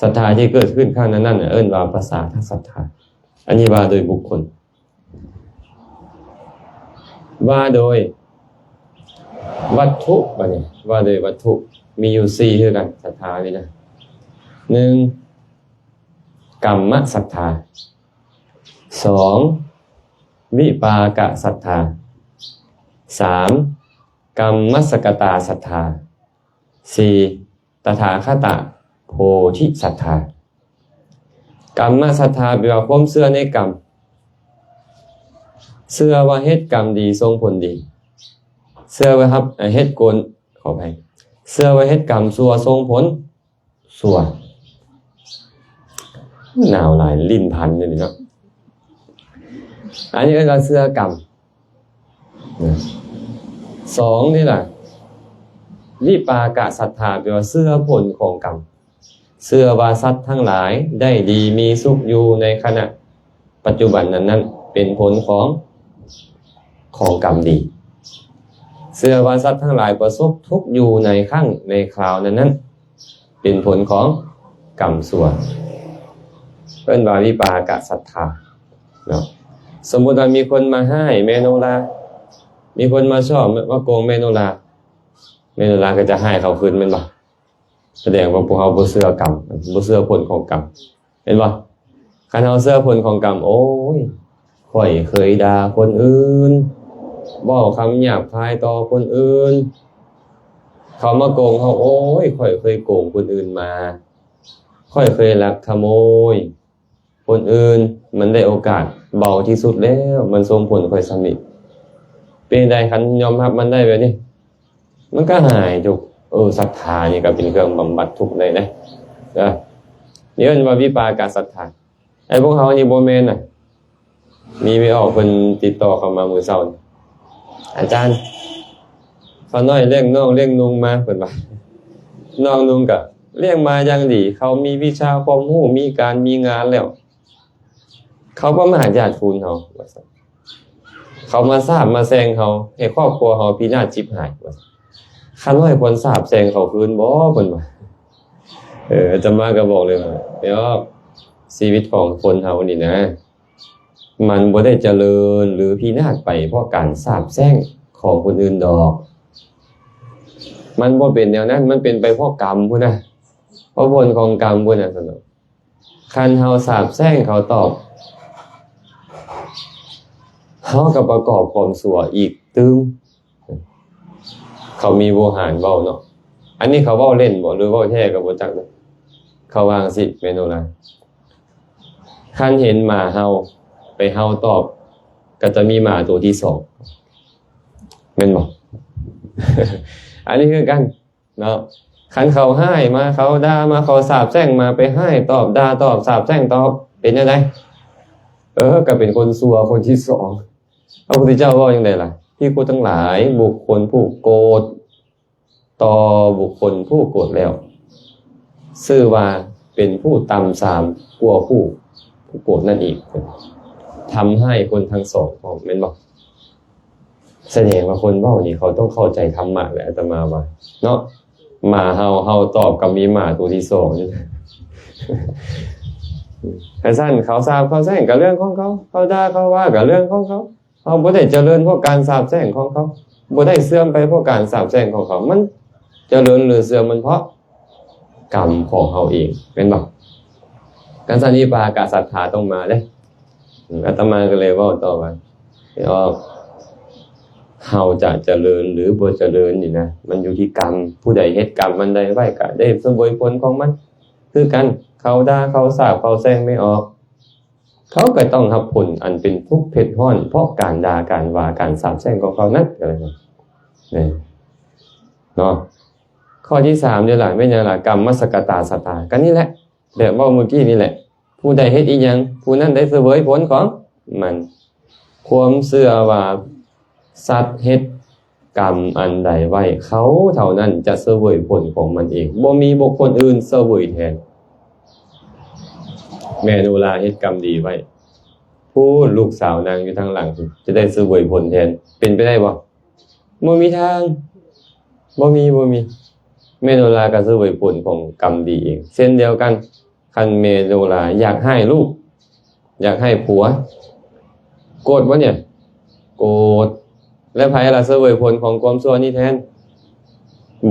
ສັດທາທີ່ເກີດຂຶ້ນຄັ້ງນັ້ນໆ ເອີ້ນວ່າປະສາທະສັດທາ. ອັນນີ້ວ່າໂດຍບຸກຄົນ. ວ່າໂດຍວັດຖຸ, ບັດນີ້ວ່າໂດຍວັດຖຸ ມີຢູ່ສີ່ຄືກັນ, ສັດທານີ້ນະ. ໜຶ່ງ ກຳມະສັດທາ, ສອງ ວິປາກະສັດທາ, ສາມ ກຳມະສະກະຕາສັດທາ, ສີ່ ຕະຖາຄະຕະໂພທິສັດທາ. ກຳມະສັດທາແປວ່າຄວາມເຊື່ອໃນກຳ, ເຊື່ອວ່າເຮັດກຳດີສົ່ງຜົນດີ, ເຊື່ອວ່າຮັບ ເຮັດກົນ ຂໍອະໄພ, ເຊື່ອວ່າເຮັດກຳຊົ່ວສົ່ງຜົນຊົ່ວ. ໜາວຫຼາຍ ຫຼິ້ນພັນຢູ່ນີ້ເນາະ. ອັນນີ້ເອີ້ນວ່າເຊື່ອກຳ. ສອງນີ້ລະ ວິປາກະສັດທາ ແປວ່າເຊື່ອຜົນຂອງກຳ, ເຊື່ອວ່າສັດທັງຫຼາຍໄດ້ດີມີສຸກຢູ່ໃນຂະນະປັດຈຸບັນນັ້ນໆ ເປັນຜົນຂອງ ຂອງກຳດີ, ເຊື່ອວ່າສັດທັງຫຼາຍປະສົບທຸກຢູ່ໃນຄັ້ງໃນຄາວນັ້ນໆ ເປັນຜົນຂອງກຳຊົ່ວ, ເອີ້ນວ່າວິປາກະສັດທາເນາະ. ສົມມຸດວ່າມີຄົນມາຮ້າຍແມ່ໂນລາ, ມີຄົນມາຊອບ ມາໂກງແມ່ໂນລາ, ແມ່ໂນລາກໍຈະຮ້າຍເຂົາຄືນແມ່ນບໍ່? ສະແດງວ່າພວກເຮົາບໍ່ເຊື່ອກຳ, ບໍ່ເຊື່ອຜົນຂອງກຳ, ເຫັນບໍ່? ຄັນເຮົາເຊື່ອຜົນຂອງກຳ, ໂອ້ຍ ຂ້ອຍເຄີຍດ່າຄົນອື່ນ, ເວົ້າຄຳຫຍາບຄາຍຕໍ່ຄົນອື່ນ, ເຂົາມາໂກງເຮົາ, ໂອ້ຍ ຂ້ອຍເຄີຍໂກງຄົນອື່ນມາ, ຂ້ອຍເຄີຍລັກຂະໂມຍຄົນອື່ນ, ມັນໄດ້ໂອກາດເບົາທີ່ສຸດແລ້ວ, ມັນສົ່ງຜົນຂ້ອຍສ່ຳນີ້. ເປັນໃດ ຄັນຍອມຮັບມັນໄດ້ແບບນີ້? ມັນກໍຫາຍທຸກ. ເອີ ສັດທານີ້ກໍເປັນເຄື່ອງບຳບັດທຸກໄດ້ເດ້. ເອີ ນີ້ເອີ້ນວ່າວິປາກະສັດທາ. ໄອ້ພວກເຮົານີ້ບໍ່ແມ່ນນະ. ມີແມ່ອອກເພິ່ນຕິດຕໍ່ເຂົ້າມາມື້ເຊົ້ານີ້, ອາຈານ, ຂ້ານ້ອຍລ້ຽງນ້ອງລ້ຽງນຸ່ງມາ, ເພິ່ນວ່າ ນ້ອງນຸ່ງກໍລ້ຽງມາຢ່າງດີ, ເຂົາມີວິຊາຄວາມຮູ້, ມີການມີງານແລ້ວ, ເຂົາປະໝາດຍາດຄູນເຮົາ ວ່າຊັ້ນ. ເຂົາມາສາບມາແຊ່ງເຮົາ ໃຫ້ຄອບຄົວເຮົາພິນາດຈິບຫາຍ ວ່າຊັ້ນ. ຂ້ານ້ອຍຄວນສາບແຊ່ງເຂົາຄືນບໍ່? ເພິ່ນວ່າ. ເອີ ອາດຕະມາກໍບອກເລີຍວ່າ ເອີ ຊີວິດຂອງຄົນເຮົານີ້ນະ ມັນບໍ່ໄດ້ຈະເລີນ ຫຼື ພິນາດໄປເພາະການສາບແຊ່ງຂອງຄົນອື່ນດອກ. ມັນບໍ່ເປັນແນວນັ້ນ, ມັນເປັນໄປເພາະກຳພຸ້ນນະ, ເພາະຜົນຂອງກຳພຸ້ນນະ ຊັ້ນເນາະ. ຄັນເຮົາສາບແຊ່ງເຂົາຕອບ, ເຮົາກໍປະກອບຄວາມຊົ່ວອີກຕື່ມ. ເຂົາມີໂວຫານເວົ້າເນາະ, ອັນນີ້ເຂົາເວົ້າເລ່ນບໍ ຫຼື ເວົ້າແທ້ກໍບໍ່ຈັກເນາະ. ເຂົາວ່າຈັ່ງຊີ້ ແມ່ໂນລາ, ຄັນເຫັນໝາເຫົ່າ ໄປເຫົ່າຕອບ ກໍຈະມີໝາໂຕທີສອງ ແມ່ນບໍ່? ອັນນີ້ຄືກັນເນາະ, ຄັນເຂົາຮ້າຍມາ ເຂົາດ່າມາ ເຂົາສາບແຊ່ງມາ ໄປຮ້າຍຕອບ ດ່າຕອບ ສາບແຊ່ງຕອບ ເປັນຈັ່ງໃດ? ເອີ ກໍເປັນຄົນຊົ່ວຄົນທີສອງ. ພະພຸດທະເຈົ້າເວົ້າຈັ່ງໃດລະ? ພິກຂຸທັງຫຼາຍ, ບຸກຄົນຜູ້ໂກດຕໍ່ບຸກຄົນຜູ້ໂກດແລ້ວ ຊື່ວ່າເປັນຜູ້ຕ່ຳຊາມກວ່າຜູ້ ຜູ້ໂກດນັ້ນອີກ. ທຳຮ້າຍຄົນທັງສອງພ້ອມ ແມ່ນບໍ່? ສະແດງວ່າຄົນເວົ້ານີ້ເຂົາຕ້ອງເຂົ້າໃຈທຳມະແຫຼະ ອາດຕະມາວ່າເນາະ. ໝາເຫົ່າ ເຫົ່າຕອບ ກໍມີໝາໂຕທີສອງຢູ່. ຄັນຊັ້ນ ເຂົາສາບເຂົາແຊ່ງກໍເລື່ອງຂອງເຂົາ, ເຂົາດ່າເຂົາວ່າກໍເລື່ອງຂອງເຂົາ. ເຮົາບໍ່ໄດ້ຈະເລີນເພາະການສາບແຊ່ງຂອງເຂົາ, ບໍ່ໄດ້ເສື່ອມໄປເພາະການສາບແຊ່ງຂອງເຂົາ. ມັນຈະເລີນ ຫຼື ເສື່ອມ ມັນເພາະກຳຂອງເຮົາເອງ ແມ່ນບໍ່? ຄັນຊັ້ນ ວິພາກະສັດທາຕ້ອງມາເດ້. ອາດຕະມາກໍເລີຍເວົ້າຕໍ່ວ່າ ເຮົາຈະຈະເລີນ ຫຼື ບໍ່ຈະເລີນນີ້ນະ ມັນຢູ່ທີ່ກຳ. ຜູ້ໃດເຮັດກຳອັນໃດໄວ້ ກໍໄດ້ສະເຫວີຍຜົນຂອງມັນຄືກັນ. ເຂົາດ່າ ເຂົາສາບ ເຂົາແຊ່ງແມ່ອອກ ເຂົາກໍຕ້ອງຮັບຜົນອັນເປັນທຸກເຜັດຮ້ອນ ເພາະການດ່າ ການວ່າ ການສາບແຊ່ງຂອງເຂົານັ້ນ ກໍແລ້ວກັນເນາະ. ຂໍ້ທີສາມນີ້ລະ ແມ່ນຫຍັງລະ? ກຳມະສະກະຕາສັດທາ. ກໍນີ້ແຫຼະ ແບບເວົ້າມື້ກີ້ນີ້ແຫຼະ, ຜູ້ໃດເຮັດອີ່ຫຍັງ ຜູ້ນັ້ນໄດ້ສະເຫວີຍຜົນຂອງມັນ. ຄວາມເຊື່ອວ່າ ສັດເຮັດກຳອັນໃດໄວ້ ເຂົາເທົ່ານັ້ນຈະສະເຫວີຍຜົນຂອງມັນເອງ, ບໍ່ມີບຸກຄົນອື່ນສະເຫວີຍແທນ. ແມ່ໂນລາເຮັດກຳດີໄວ້, ຜູ້ລູກສາວນາງຢູ່ທາງຫຼັງ ຈະໄດ້ສະເຫວີຍຜົນແທນ. ເປັນໄປໄດ້ບໍ່? ບໍ່ມີທາງ, ບໍ່ມີ, ບໍ່ມີ. ແມ່ໂນລາກໍສະເຫວີຍຜົນຂອງກຳດີເອງ ເຊັ່ນດຽວກັນ. ຄັນແມ່ໂນລາຢາກຮ້າຍລູກ ຢາກຮ້າຍຜົວ ໂກດບໍ່ນີ້? ໂກດ. ແລະ ໃຜລະສະເຫວີຍຜົນຂອງຄວາມຊົ່ວນີ້ແທນ?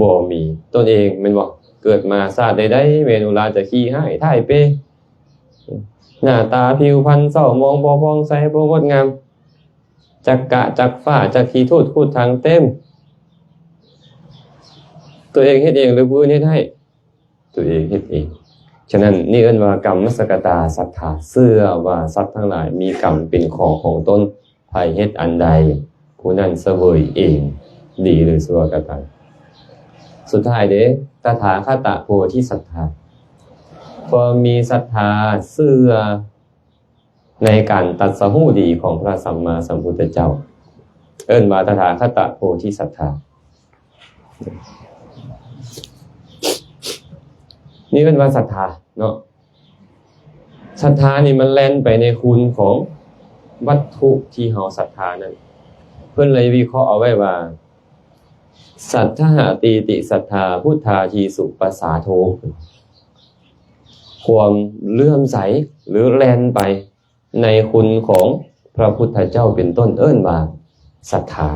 ບໍ່ມີ. ຕົນເອງແມ່ນບໍ່? ເກີດມາຊາດໃດໆ ແມ່ໂນລາຈະຂີ້ຮ້າຍ ທ້າຍເປ, ໜ້າຕາຜິວພັນເສົ້າໝອງ ບໍ່ຜ່ອງໃສ ບໍ່ງົດງາມ, ຈັກກະຈັກຝ້າ ຈັກຂີ້ທູດຂຸດຖັງເຕັມ. ຕົວເອງເຮັດເອງ ຫຼື ຜູ້ອື່ນເຮັດໃຫ້? ຕົວເອງເຮັດເອງ. ສະນັ້ນ ນີ້ເອີ້ນວ່າກຳມະສະກະຕາສັດທາ, ເຊື່ອວ່າສັດທັງຫຼາຍມີກຳເປັນຂອງຂອງຕົນ, ໃຜເຮັດອັນໃດ ຜູ້ນັ້ນສະເຫວີຍເອງ, ດີຫຼືຊົ່ວກໍຕາມ. ສຸດທ້າຍເດ້, ຕະຖາຄະຕະໂພທິສັດທາ, ຄວາມມີສັດທາເຊື່ອ ໃນການຕັດສະຮູ້ດີຂອງພະສຳມາສຳພຸດທະເຈົ້າ ເອີ້ນວ່າຕະຖາຄະຕະໂພທິສັດທາ. ນີ້ເອີ້ນວ່າສັດທາເນາະ. ສັດທານີ້ມັນແລ່ນໄປໃນຄຸນຂອງວັດຖຸທີ່ເຮົາສັດທານັ້ນ. ເພິ່ນເລີຍວິເຄາະເອົາໄວ້ວ່າ ສັດທະຫະຕີຕິສັດທາ ພຸດທາທີສຸປະສາໂທ. ຄວາມເຫຼື້ອມໃສ ຫຼື ແລ່ນໄປໃນຄຸນຂອງພະພຸດທະເຈົ້າເປັນຕົ້ນ ເອີ້ນວ່າສັດທາ.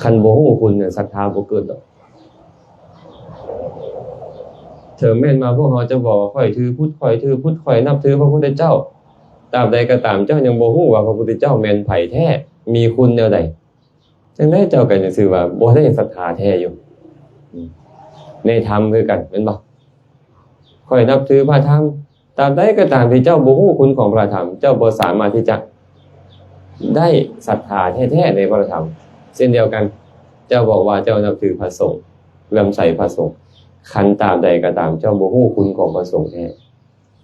ຄັນບໍ່ຮູ້ຄຸນ ສັດທາບໍ່ເກີດດອກ. ເຖິງແມ່ນວ່າພວກເຮົາຈະບອກວ່າ ຂ້ອຍຖືພຸດ ຂ້ອຍຖືພຸດ ຂ້ອຍນັບຖືພະພຸດທະເຈົ້າ, ຕາບໃດກໍຕາມ ເຈົ້າຍັງບໍ່ຮູ້ວ່າພະພຸດທະເຈົ້າແມ່ນໃຜແທ້ ມີຄຸນແນວໃດ. ຈັ່ງໃດເຈົ້າກໍຍັງຖືວ່າບໍ່ໄດ້ສັດທາແທ້ຢູ່ ໃນທຳຄືກັນ ແມ່ນບໍ່? ຂ້ອຍນັບຖືພະທຳ. ຕາບໃດກໍຕາມທີ່ເຈົ້າບໍ່ຮູ້ຄຸນຂອງພະທຳ ເຈົ້າບໍ່ສາມາດທີ່ຈະໄດ້ສັດທາແທ້ໆໃນພະທຳ. ເຊັ່ນດຽວກັນ ເຈົ້າບອກວ່າເຈົ້ານັບຖືພະສົງ ເຫຼື້ອມໃສພະສົງ, ຄັນຕາບໃດກໍຕາມເຈົ້າບໍ່ຮູ້ຄຸນຂອງພະສົງແທ້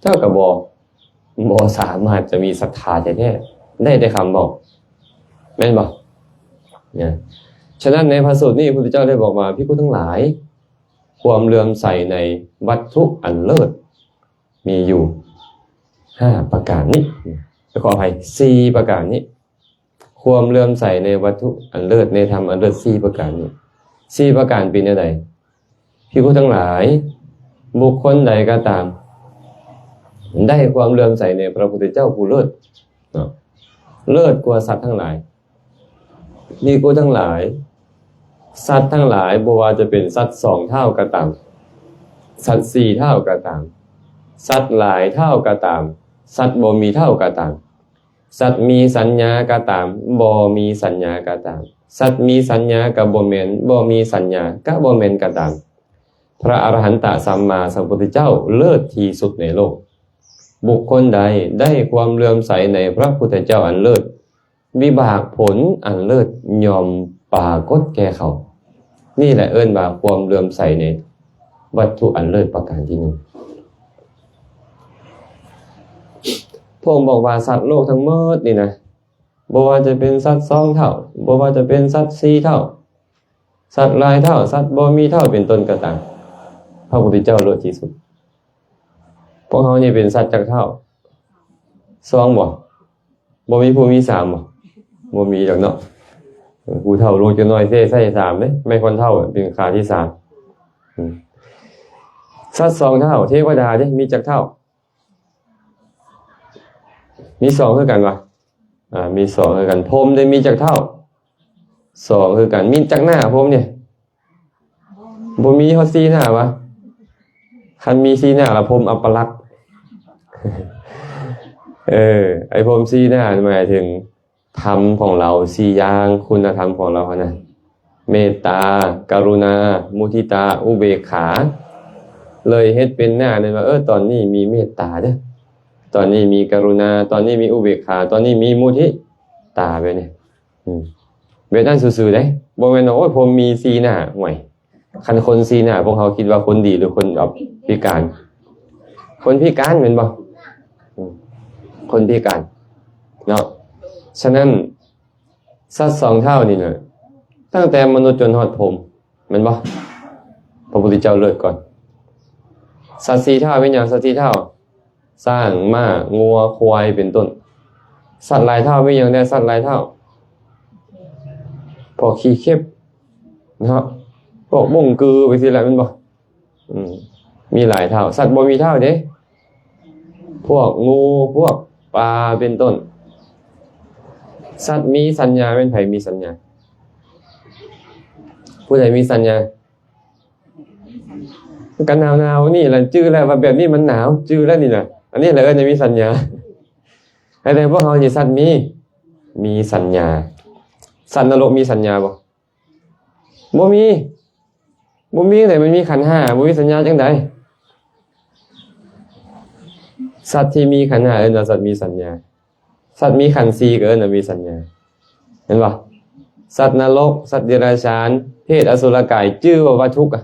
ເຈົ້າກໍບໍ່ ບໍ່ສາມາດຈະມີສັດທາແທ້ໆ ໄດ້ແຕ່ຄຳເວົ້າ ແມ່ນບໍ່? ນະ ສະນັ້ນໃນພະສູດນີ້ ພະພຸດທະເຈົ້າໄດ້ບອກວ່າ ພິກຂຸທັງຫຼາຍ, ຄວາມເຫຼື້ອມໃສໃນວັດຖຸອັນເລີດມີຢູ່ຫ້າປະການນີ້, ຂໍອະໄພ ສີ່ປະການນີ້. ຄ ຄວາມເຫຼື້ອມໃສໃນວັດຖຸອັນເລີດ ໃນທຳອັນເລີດສີ່ປະການນີ້ ສີ່ປະການເປັນແນວໃດ? ພິກຂຸທັງຫຼາຍ, ບຸກຄົນໃດກໍຕາມ ໄດ້ຄວາມເຫຼື້ອມໃສໃນພະພຸດທະເຈົ້າຜູ້ເລີດເນາະ ເລີດກວ່າສັດທັງຫຼາຍ. ພິກຂຸທັງຫຼາຍ, ສັດທັງຫຼາຍ ບໍ່ວ່າຈະເປັນສັດສອງເທົ້າກໍຕາມ, ສັດສີ່ເທົ້າກໍຕາມ, ສັດຫຼາຍເທົ້າກໍຕາມ, ສັດບໍ່ມີເທົ້າກໍຕາມ, ສັດມີສັນຍາກໍຕາມ, ບໍ່ມີສັນຍາກໍຕາມ, ສັດມີສັນຍາກໍບໍ່ແມ່ນ, ບໍ່ມີສັນຍາກໍບໍ່ແມ່ນກໍຕາມ, ພະອະລະຫັນຕະສຳມາສຳພຸດທະເຈົ້າເລີດທີ່ສຸດໃນໂລກ. ບຸກຄົນໃດໄດ້ຄວາມເຫຼື້ອມໃສໃນພະພຸດທະເຈົ້າອັນເລີດ, ວິບາກຜົນອັນເລີດຍ່ອມປາກົດແກ່ເຂົາ. ນີ້ແຫຼະເອີ້ນວ່າຄວາມເຫຼື້ອມໃສໃນວັດຖຸອັນເລີດປະການທີໜຶ່ງ. ພະອົງບອກວ່າສັດໂລກທັງໝົດນີ້ນະ, ບໍ່ວ່າຈະເປັນສັດສອງເທົ້າ, ບໍ່ວ່າຈະເປັນສັດສີ່ເທົ້າ, ສັດຫຼາຍເທົ້າ, ສັດບໍ່ມີເທົ້າເປັນຕົ້ນກໍຕາມ, ພະພຸດທະເຈົ້າເລີດທີ່ສຸດ. ພວກເຮົານີ້ເປັນສັດຈັກເທົ້າ? ສອງບໍ່? ບໍ່ມີຜູ້ມີສາມບໍ່? ບໍ່ມີດອກເນາະ. ຜູ້ເຖົ້າລົງຈັກໜ້ອຍເສໃສ່ສາມເດ້, ໄມ້ຄອນເຖົ້າເປັນຂາທີສາມ. ອືມ ສັດສອງເທົ້າ, ເທວະດາເດ້ ມີຈັກເທົ້າ? ມີສອງຄືກັນວະ? ອ່າ ມີສອງຄືກັນ. ພົມເດ້ ມີຈັກເທົ້າ? ສອງຄືກັນ. ມີຈັກໜ້າພົມນີ້? ບໍ່ມີຮອດສີ່ໜ້າວະ? ຄັນມີສີ່ໜ້າລະພົມອັບປະລັກ. ເອີ ໄອ້ພົມສີ່ໜ້າໝາຍເຖິງທຳຂອງລາວສີ່ຢ່າງ, ຄຸນນະທຳຂອງລາວຫັ້ນນະ, ເມດຕາ, ກະລຸນາ, ມຸທິຕາ, ອຸເບກຂາ. ເລີຍເຮັດເປັນໜ້ານັ້ນວ່າ ເອີ ຕອນນີ້ມີເມດຕາເດີ້, ຕອນນີ້ມີກະລຸນາ, ຕອນນີ້ມີອຸເບກຂາ, ຕອນນີ້ມີມຸທິຕາ ແບບນີ້. ອືມ ແບບນັ້ນຊື່ໆເດ້, ບໍ່ແມ່ນວ່າ ໂອ້ຍ ຜົມມີສີ່ໜ້າ. ໂອ້ຍ ຄັນຄົນສີ່ໜ້າ ພວກເຮົາຄິດວ່າຄົນດີ ຫຼື ຄົນ ເອີ ພິການ? ຄົນພິການແມ່ນບໍ່? ອືມ ຄົນພິການເນາະ. ສະນັ້ນ ສັດສອງເທົ້ານີ້ນະ ຕັ້ງແຕ່ມະນຸດຈົນຮອດພົມ ແມ່ນບໍ່? ພະພຸດທະເຈົ້າເລີດກ່ອນ. ສັດສີ່ເທົ້າແມ່ນຫຍັງ? ສັດສີ່ເທົ້າ ຊ້າງ, ມ້າ, ງົວ, ຄວາຍ ເປັນຕົ້ນ. ສັດຫຼາຍເທົ້າມີຫຍັງແດ່? ສັດຫຼາຍເທົ້າ ພວກຂີ້ເຂັບເນາະ, ພວກບົ້ງກື ໄປຊີ້ແຫຼະ ແມ່ນບໍ່? ອືມ ມີຫຼາຍເທົ້າ. ສັດບໍ່ມີເທົ້າເດ້? ພວກງູ, ພວກປາ ເປັນຕົ້ນ. ສັດມີສັນຍາແມ່ນໃຜມີສັນຍາ? ຜູ້ໃດມີສັນຍາ? ກັນໜາວໆນີ້ລະ ຈື່ແລ້ວວ່າແບບນີ້ມັນໜາວ, ຈື່ແລ້ວນີ້ນະ. ອັນນີ້ລະເອີ້ນວ່າມີສັນຍາ. ແຕ່ພວກເຮົານີ້ສັດມີ, ມີສັນຍາ. ສັດນະລົກມີສັນຍາບໍ່? ບໍ່ມີ. ບໍ່ມີຈັ່ງໃດ? ມັນມີຂັນຫ້າ ບໍ່ມີສັນຍາຈັ່ງໃດ? ສັດທີ່ມີຂັນຫ້າເອີ້ນວ່າສັດມີສັນຍາ. ສັດມີຂັນສີ່ກໍເອີ້ນວ່າມີສັນຍາ ເຫັນບໍ່? ສັດນະລົກ, ສັດເດຍລະຈານ, ເປດ, ອະສຸລະກາຍ ຈື່ບໍ່ວ່າທຸກອະ?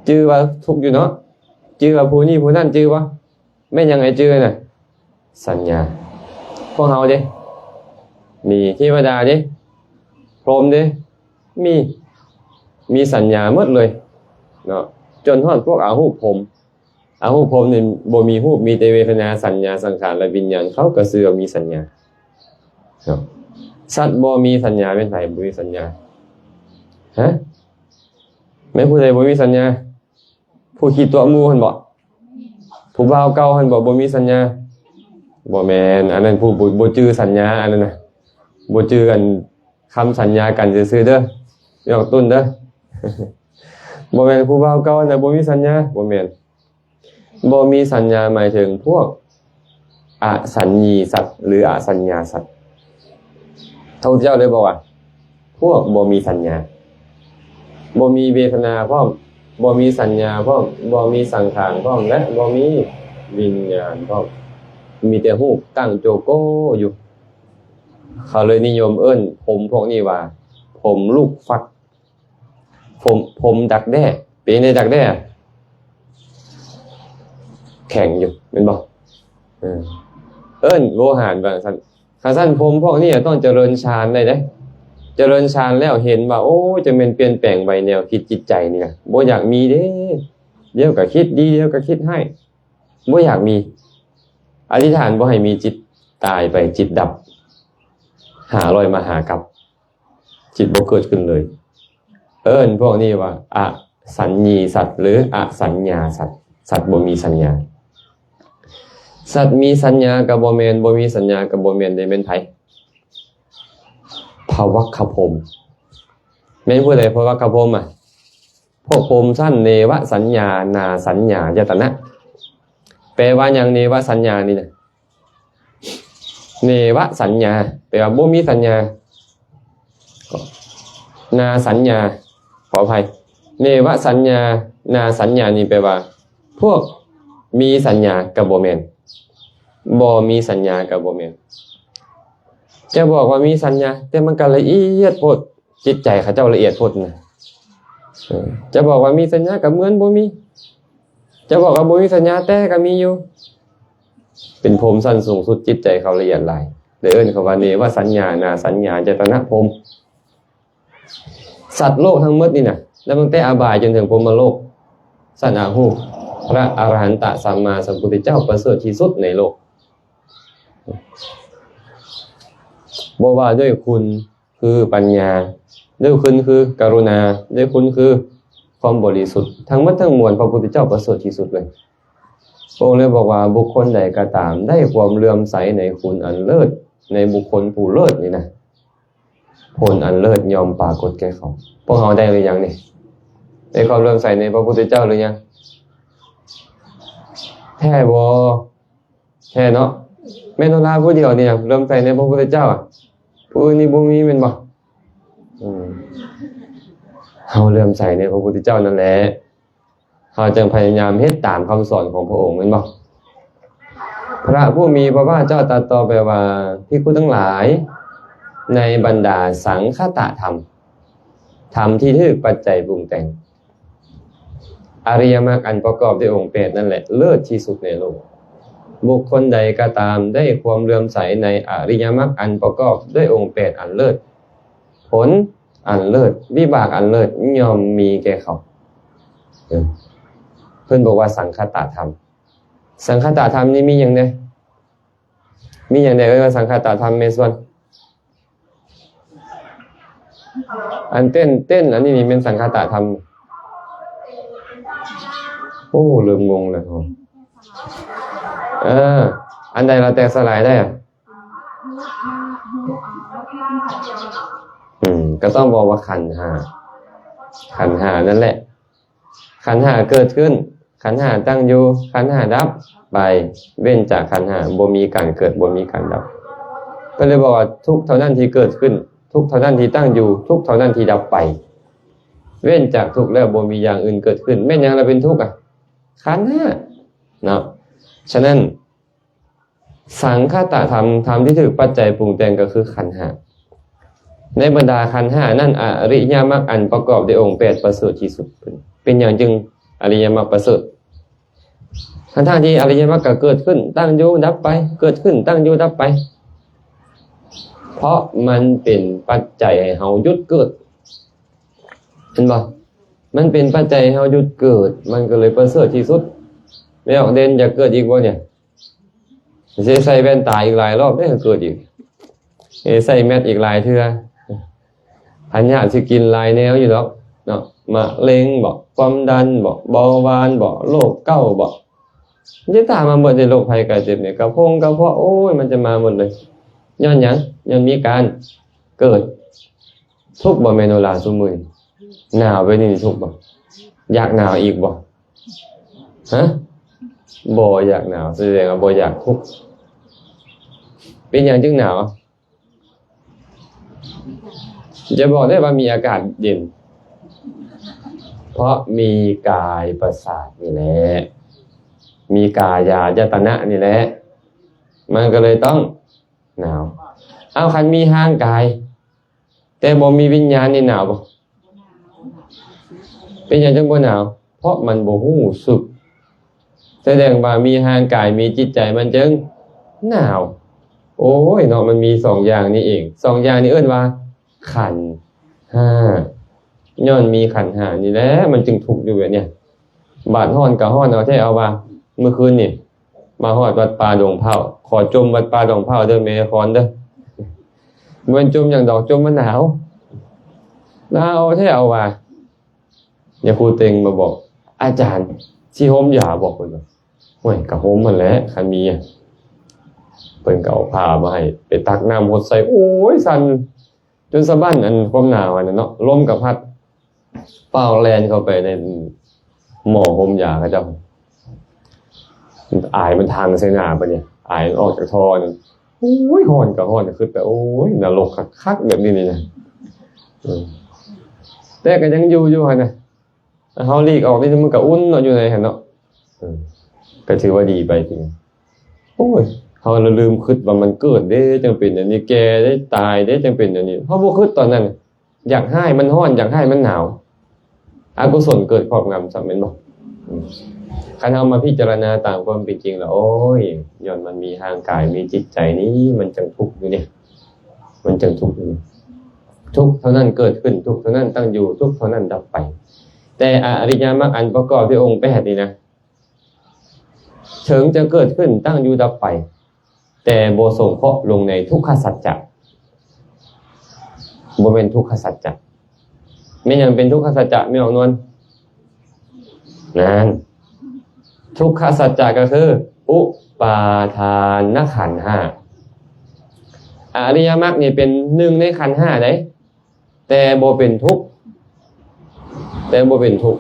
ຈື່ວ່າທຸກຢູ່ເນາະ? ຈື່ວ່າຜູ້ນີ້ຜູ້ນັ້ນ ຈື່ບໍ່? ແມ່ນຫຍັງໃຫ້ຈື່ນະ? ສັນຍາ. ພວກເຮົາເດ້? ມີ. ເທວະດາເດ້? ພົມເດ້? ມີ. ມີສັນຍາໝົດເລີຍເນາະ, ຈົນຮອດພວກອະຮູບພົມ. ອະຮູບພົມນີ້ບໍ່ມີຮູບ, ມີແຕ່ເວທະນາ, ສັນຍາ, ສັງຂານ ແລະ ວິນຍານ, ເຂົາກໍຊື່ວ່າມີສັນຍາເນາະ. ສັດບໍ່ມີສັນຍາແມ່ນໃຜບໍ່ມີສັນຍາ? ຮະ? ແມ່ນຜູ້ໃດບໍ່ມີສັນຍາ? ຜູ້ຂີ້ຕົວະໝູ່ຫັ້ນບໍ? ຜູ້ບ່າວເກົ່າຫັ້ນບໍ ບໍ່ມີສັນຍາ? ບໍ່ແມ່ນ, ອັນນັ້ນຜູ້ບໍ່ ບໍ່ຈື່ສັນຍາ ອັນນັ້ນນະ, ບໍ່ຈື່ອັນຄຳສັນຍາກັນຊື່ໆເດີ້ ຍອກຕຸ້ນເດີ້. ບໍ່ແມ່ນຜູ້ບ່າວເກົ່າຫັ້ນນະບໍ່ມີສັນຍາ, ບໍ່ແມ່ນ. ບໍ່ມີສັນຍາໝາຍເຖິງພວກອະສັນຍາສັດ ຫຼື ອະສັນຍາສັດ. ພະພຸດທະເຈົ້າເລີຍບອກວ່າ ພວກບໍ່ມີສັນຍາ, ບໍ່ມີເວທະນາພ້ອມ, ບໍ່ມີສັນຍາພ້ອມ, ບໍ່ມີສັງຂານພ້ອມ ແລະ ບໍ່ມີວິນຍານພ້ອມ, ມີແຕ່ຮູບຕັ້ງໂຈໂກ້ຢູ່. ເຂົາເລີຍນິຍົມເອີ້ນພົມພວກນີ້ວ່າ ພົມລູກຟັກ. ພົມ ພົມດັກແດ້. ເປັນໃດດັກແດ້? ແຂງຢູ່ແມ່ນບໍ່? ເອີ ເອີ້ນໂວຫານວ່າຊັ້ນ. ຄັນຊັ້ນພົມພວກນີ້ຕ້ອງຈະເລີນຊານໄດ້ເດ້. ຈະເລີນຊານແລ້ວເຫັນວ່າ ໂອ້ ຈະແມ່ນປ່ຽນແປງໄວແນວຄິດຈິດໃຈນີ້ນະ, ບໍ່ຢາກມີເດ້. ດຽວກໍຄິດດີ ດຽວກໍຄິດຮ້າຍ. ບໍ່ຢາກມີ. ອະທິຖານບໍ່ໃຫ້ມີ, ຈິດຕາຍໄປ, ຈິດດັບ. ຫ້າຮ້ອຍມະຫາກັບ ຈິດບໍ່ເກີດຂຶ້ນເລີຍ. ເອີ້ນພວກນີ້ວ່າອະສັນຍີສັດ ຫຼື ອະສັນຍາສັດ, ສັດບໍ່ມີສັນຍາ. ສັດມີສັນຍາກໍບໍ່ແມ່ນ, ບໍ່ມີສັນຍາກໍບໍ່ແມ່ນ, ແຕ່ແມ່ນໃຜ? ພະວັກຄະພົມ. ແມ່ນຜູ້ໃດພະວັກຄະພົມອະ? ພວກພົມຊັ້ນເນວະສັນຍາ ນາສັນຍາ ຍະຕະນະ. ແປວ່າຫຍັງ ເນວະສັນຍານີ້ນະ? ເນວະສັນຍາ ແປວ່າບໍ່ມີສັນຍາ. ນາສັນຍາ ຂໍອະໄພ, ເນວະສັນຍາ ນາສັນຍານີ້ແປວ່າ ພວກມີສັນຍາກໍບໍ່ແມ່ນ, ບໍ່ມີສັນຍາກໍບໍ່ແມ່ນ. ຈະບອກວ່າມີສັນຍາ ແຕ່ມັນກໍລະອຽດໂພດ, ຈິດໃຈເຂົາເຈົ້າລະອຽດໂພດນະ. ເອີ ຈະບອກວ່າມີສັນຍາກໍເໝືອນບໍ່ມີ, ຈະບອກວ່າບໍ່ມີສັນຍາ ແຕ່ກໍມີຢູ່. ເປັນພົມຊັ້ນສູງສຸດ, ຈິດໃຈເຂົາລະອຽດຫຼາຍ, ເລີຍເອີ້ນເຂົາວ່າເນວະສັນຍາ ນາສັນຍາ ຍະຕະນະພົມ. ສັດໂລກທັງໝົດນີ້ນະ, ນັບຕັ້ງແຕ່ອະບາຍຈົນເຖິງພົມມະໂລກ, ຊັ້ນອະຮູບ, ພະອະລະຫັນຕະສຳມາສຳພຸດທະເຈົ້າປະເສີດທີ່ສຸດໃນໂລກ. ບໍ່ວ່າດ້ວຍຄຸນ ຄືປັນຍາ, ດ້ວຍຄຸນຄືກະລຸນາ, ດ້ວຍຄຸນຄືຄວາມບໍລິສຸດ, ທັງໝົດທັງມວນ ພະພຸດທະເຈົ້າປະເສີດທີ່ສຸດເລີຍ. ພະອົງເລີຍບອກວ່າ ບຸກຄົນໃດກໍຕາມໄດ້ຄວາມເຫຼື້ອມໃສໃນຄຸນອັນເລີດ, ໃນບຸກຄົນຜູ້ເລີດນີ້ນະ, ຜົນອັນເລີດຍ່ອມປາກົດແກ່ເຂົາ. ພວກເຮົາໄດ້ຫຼືຍັງນີ້? ໄດ້ຄວາມເຫຼື້ອມໃສໃນພະພຸດທະເຈົ້າຫຼືຍັງ? ແທ້ບໍ່? ແທ້ເນາະ. ແມ່ໂນລາຜູ້ດຽວນີ້ເຫຼື້ອມໃສໃນພະພຸດທະເຈົ້າອະ, ຜູ້ອື່ນນີ້ບໍ່ມີແມ່ນບໍ່? ອືມ ເຮົາເຫຼື້ອມໃສໃນພະພຸດທະເຈົ້ານັ້ນແຫຼະ, ເຮົາຈຶ່ງພະຍາຍາມເຮັດຕາມຄຳສອນຂອງພະອົງແມ່ນບໍ່? ພະຜູ້ມີພະພາກເຈົ້າຕັດຕໍ່ໄປວ່າ ພິກຂຸທັງຫຼາຍ, ໃນບັນດາສັງຄະຕະທຳ, ທຳທີ່ຖືກປັດໄຈປຸງແຕ່ງ, ອະລິຍະມັກອັນປະກອບດ້ວຍອົງແປດນັ້ນແຫຼະເລີດທີ່ສຸດໃນໂລກ. ບຸກຄົນໃດກໍຕາມໄດ້ຄວາມເຫຼື້ອມໃສໃນອະລິຍະມັກອັນປະກອບດ້ວຍອົງແປດອັນເລີດ, ຜົນອັນເລີດ, ວິບາກອັນເລີດຍ່ອມມີແກ່ເຂົາ. ເອີ ເພິ່ນບອກວ່າສັງຄະຕະທຳ. ສັງຄະຕະທຳນີ້ມີຫຍັງແດ່? ມີຫຍັງແດ່ເອີ້ນວ່າສັງຄະຕະທຳ ແມ່ສ່ວນ? ອັນເຕັ້ນ ເຕັ້ນອັນນີ້ນີ້ແມ່ນສັງຄະຕະທຳ. ໂອ້ ເລີ່ມງົງແລ້ວ. ເອີ ອັນໃດລະແຕກສະຫຼາຍໄດ້ອະ? ອືມ ກໍຕ້ອງບອກວ່າຂັນຫ້າ, ຂັນຫ້ານັ້ນແຫຼະ. ຂັນຫ້າເກີດຂຶ້ນ, ຂັນຫ້າຕັ້ງຢູ່, ຂັນຫ້າດັບໄປ, ເວັ້ນຈາກຂັນຫ້າບໍ່ມີການເກີດ, ບໍ່ມີການດັບ. ເພິ່ນເລີຍບອກວ່າ ທຸກເທົ່ານັ້ນທີ່ເກີດຂຶ້ນ, ທຸກເທົ່ານັ້ນທີ່ຕັ້ງຢູ່, ທຸກເທົ່ານັ້ນທີ່ດັບໄປ. ເວັ້ນຈາກທຸກແລ້ວບໍ່ມີຢ່າງອື່ນເກີດຂຶ້ນ. ແມ່ນຫຍັງລະເປັນທຸກອະ? ຂັນຫ້າເນາະ. ສະນັ້ນ ສັງຄະຕະທຳ, ທຳທີ່ຖືກປັດໄຈປຸງແຕ່ງກໍຄືຂັນຫ້າ. ໃນບັນດາຂັນຫ້ານັ້ນ ອະລິຍະມັກອັນປະກອບດ້ວຍອົງແປດປະເສີດທີ່ສຸດ. ເປັນຫຍັງຈຶ່ງອະລິຍະມັກປະເສີດ? ທັງໆທີ່ອະລິຍະມັກກໍເກີດຂຶ້ນ, ຕັ້ງຢູ່, ດັບໄປ, ເກີດຂຶ້ນ, ຕັ້ງຢູ່, ດັບໄປ. ເພາະມັນເປັນປັດໄຈໃຫ້ເຮົາຢຸດເກີດ. ເຫັນບໍ່? ມັນເປັນປັດໄຈໃຫ້ເຮົາຢຸດເກີດ, ມັນກໍເລີຍປະເສີດທີ່ສຸດ. ແມ່ອອກເດັ່ນ ຢາກເກີດອີກບໍ່ນີ້? ຊິໃສ່ແວ່ນຕາອີກຫຼາຍລອບເດ້ ເກີດອີກ, ຊິໃສ່ແມັດອີກຫຼາຍເທື່ອ. ພະຍາດຊິກິນຫຼາຍແນວຢູ່ດອກເນາະ, ມະເລັງບໍ, ຄວາມດັນບໍ, ເບົາຫວານບໍ, ໂລກເກົາບໍ, ມັນຈະຕາມມາໝົດເດ້. ໂລກໄພໄຂ້ເຈັບນີ້ ກະພົງກະເພາະ, ໂອ້ຍ ມັນຈະມາໝົດເລີຍ. ຍ້ອນຫຍັງ? ຍ້ອນມີການເກີດ. ທຸກບໍ່ແມ່ໂນລາຊຸມື້ນີ້? ໜາວແບບນີ້ທຸກບໍ່? ຢາກໜາວອີກບໍ່? ຮະ? ບໍ່ຢາກໜາວ, ສະແດງວ່າບໍ່ຢາກທຸກ. ເປັນຫຍັງຈຶ່ງໜາວ? ຈະບອກໄດ້ວ່າມີອາກາດເຢັນ, ເພາະມີກາຍປະສາດນີ້ແຫຼະ, ມີກາຍາຍະຕະນະນີ້ແຫຼະ, ມັນກໍເລີຍຕ້ອງໜາວ. ເອົາ, ຄັນມີຮ່າງກາຍ ແຕ່ບໍ່ມີວິນຍານນີ້ໜາວບໍ່? ເປັນຫຍັງຈຶ່ງບໍ່ໜາວ? ເພາະມັນບໍ່ຮູ້ສຶກ. ສະແດງວ່າມີຮ່າງກາຍ, ມີຈິດໃຈ, ມັນຈຶ່ງໜາວ. ໂອ້ຍເນາະ, ມັນມີສອງຢ່າງນີ້ເອງ. ສອງຢ່າງນີ້ເອີ້ນວ່າຂັນຫ້າ. ຍ້ອນມີຂັນຫ້ານີ້ແຫຼະ ມັນຈຶ່ງທຸກຢູ່ແບບເນີ້ຍ. ບາດຮ້ອນກໍຮ້ອນເອົາແທ້ເອົາວ່າ. ມື້ຄືນນີ້ມາຮອດວັດປ່າດົງເພົ້າ, ຂໍຈົ່ມວັດປ່າດົງເພົ້າເດີແມ່ຄອນເດີ. ບໍ່ແມ່ນຈົ່ມຫຍັງດອກ, ຈົ່ມມັນໜາວ. ໜາວແທ້ເອົາວ່າ. ຍາຄູເຕັງມາບອກ, ອາຈານ ຊິຫົ່ມຢາບໍ່? ເພິ່ນວ່າ ໂອ້ຍ ກະຫົ່ມຫັ້ນແຫຼະ ຄັນມີ. ເພິ່ນກໍເອົາຜ້າມາໃຫ້, ໄປຕັກນ້ຳຫົດໃສ່, ໂອ້ຍ ສັ່ນ ຈົນສະບັ້ນ ອັນຄວາມໜາວຫັ້ນນະເນາະ, ລົມກໍພັດ ຟ້າວແລ່ນເຂົ້າໄປໃນໝໍ້ຫົ່ມຢາເຂົາເຈົ້າ. ອາຍມັນທາງໃສ່ໜ້າບາດນີ້, ອາຍມັນອອກຈາກທໍ່ນັ້ນ. ໂອ້ຍ ຮ້ອນກໍຮ້ອນ, ຄິດໄປ ໂອ້ຍ ນະລົກຄັກໆ ແບບນີ້ນີ້ນະ. ເອີ ແຕ່ກໍຍັງຢູ່ຢູ່ຫັ້ນນະ, ເຮົາຫຼີກອອກນີ້ມັນກໍອຸ່ນເນາະ ຢູ່ໃນຫັ້ນເນາະ. ເອີ ກໍຖືວ່າດີໄປທີນີ້. ໂອ້ຍ ເຮົາລະລືມຄິດວ່າມັນເກີດເດ້ ຈັ່ງເປັນອັນນີ້, ແກ່ເດ້ ຕາຍເດ້ ຈັ່ງເປັນອັນນີ້. ເຮົາບໍ່ຄິດຕອນນັ້ນ, ຢາກຮ້າຍມັນຮ້ອນ, ຢາກຮ້າຍມັນໜາວ, ອະກຸສົນເກີດຄອບງຳຊ້ຳ ແມ່ນບໍ່? ອືມ ຄັນເຮົາມາພິຈາລະນາຕາມຄວາມເປັນຈິງແລ້ວ, ໂອ້ຍ ຍ້ອນມັນມີຮ່າງກາຍ ມີຈິດໃຈນີ້ ມັນຈັ່ງທຸກຢູ່ນີ້, ມັນຈັ່ງທຸກຢູ່ນີ້. ທຸກເທົ່ານັ້ນເກີດຂຶ້ນ, ທຸກເທົ່ານັ້ນຕັ້ງຢູ່, ທຸກເທົ່ານັ້ນດັບໄປ. ແຕ່ອະລິຍະມັກອັນປະກອບດ້ວຍອົງແປດນີ້ນະ, ເຖິງຈະເກີດຂຶ້ນ, ຕັ້ງຢູ່, ດັບໄປ, ແຕ່ບໍ່ສົງເຄາະລົງໃນທຸກຂະສັດຈະ. ບໍ່ແມ່ນທຸກຂະສັດຈະ. ແມ່ນຫຍັງເປັນທຸກຂະສັດຈະ ແມ່ອອກນວນ? ນັ້ນ ທຸກຂະສັດຈະກໍຄືອຸປາທານຂັນຫ້າ. ອະລິຍະມັກນີ້ເປັນໜຶ່ງໃນຂັນຫ້າໃດ. ແຕ່ບໍ່ເປັນທຸກ, ແຕ່ບໍ່ເປັນທຸກ.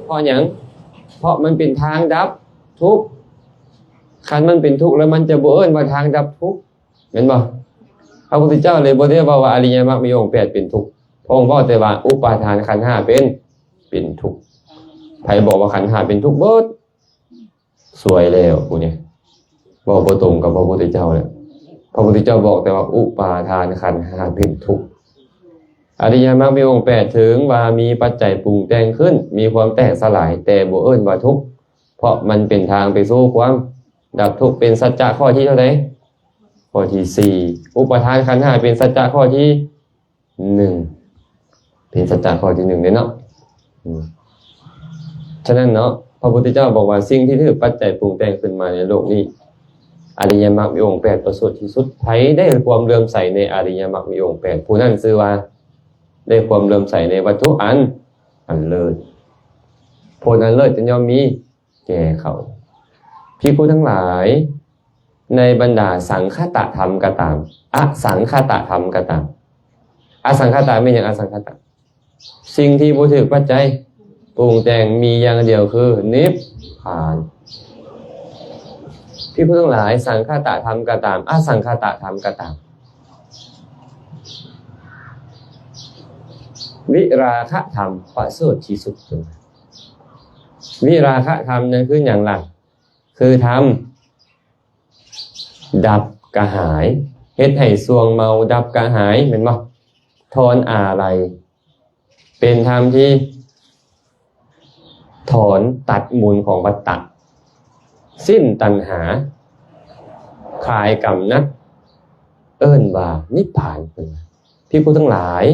ເພາະຫຍັງ? ເພາະມັນເປັນທາງດັບທຸກ. ຄັນມັນເປັນທຸກແລ້ວ ມັນຈະບໍ່ເອີ້ນວ່າທາງດັບທຸກ, ແມ່ນບໍ່? ພະພຸດທະເຈົ້າເລີຍບໍ່ໄດ້ເວົ້າວ່າອະລິຍະມັກມີອົງແປດເປັນທຸກ. ພະອົງເວົ້າແຕ່ວ່າອຸປາທານຂັນຫ້າເປັນ, ເປັນທຸກ. ໃຜບອກວ່າຂັນຫ້າເປັນທຸກເບິດ? ສວຍແລ້ວຜູ້ນີ້ ເວົ້າບໍ່ຕົງກັບພະພຸດທະເຈົ້າແລ້ວ. ພະພຸດທະເຈົ້າບອກແຕ່ວ່າອຸປາທານຂັນຫ້າເປັນທຸກ. ອະລິຍະມັກມີອົງແປດ ເຖິງວ່າມີປັດໄຈປຸງແຕ່ງຂຶ້ນ, ມີຄວາມແຕກສະຫຼາຍ, ແຕ່ບໍ່ເອີ້ນວ່າທຸກ, ເພາະມັນເປັນທາງໄປສູ່ຄວາມດັບທຸກ. ເປັນສັດຈະຂໍ້ທີເທົ່າໃດ? ຂໍ້ທີສີ່. ອຸປາທານຂັນຫ້າເປັນສັດຈະຂໍ້ທີ ໜຶ່ງ ເປັນສັດຈະຂໍ້ທີໜຶ່ງເດ້ເນາະ. ອືມ ສະນັ້ນເນາະ ພະພຸດທະເຈົ້າບອກວ່າ ສິ່ງທີ່ຖືກປັດໄຈປຸງແຕ່ງຂຶ້ນມາໃນໂລກນີ້ ອະລິຍະມັກມີອົງແປດປະເສີດທີ່ສຸດ. ໃຜໄດ້ຄວາມເຫຼື້ອມໃສໃນອະລິຍະມັກມີອົງແປດ ຜູ້ນັ້ນຊື່ວ່າໄດ້ຄວາມເຫຼື້ອມໃສໃນວັດຖຸອັນ, ອັນເລີດ. ຜົນອັນເລີດຈະຍ່ອມມີ ແກ່ເຂົາ. ພິກຂຸທັງຫຼາຍ, ໃນບັນດາສັງຄະຕະທຳກໍຕາມ, ອະສັງຄະຕະທຳກໍຕາມ. ອະສັງຄະຕະແມ່ນຫຍັງ? ອະສັງຄະຕະ ສິ່ງທີ່ບໍ່ຖືກປັດໄຈປຸງແຕ່ງ ມີຢ່າງດຽວຄືນິບພານ. ພິກຂຸທັງຫຼາຍ, ສັງຄະຕະທຳກໍຕາມ, ອະສັງຄະຕະທຳກໍຕາມ, ວິລາຄະທຳປະເສີດທີ່ສຸດ. ວິລາຄະທຳນັ້ນຄືຫຍັງລະ? ຄືທຳດັບກະຫາຍ, ເຮັດໃຫ້ສ່ວງເມົາດັບກະຫາຍ ແມ່ນບໍ່? ຖອນອາໄລ, ເປັນທຳທີ່ຖອນຕັດມູນຂອງວັດຕະ, ສິ້ນຕັນຫາ, ຄາຍກຳໜັດ, ເອີ້ນວ່ານິບພານ. ເພິກຂຸທັງຫຼາຍ,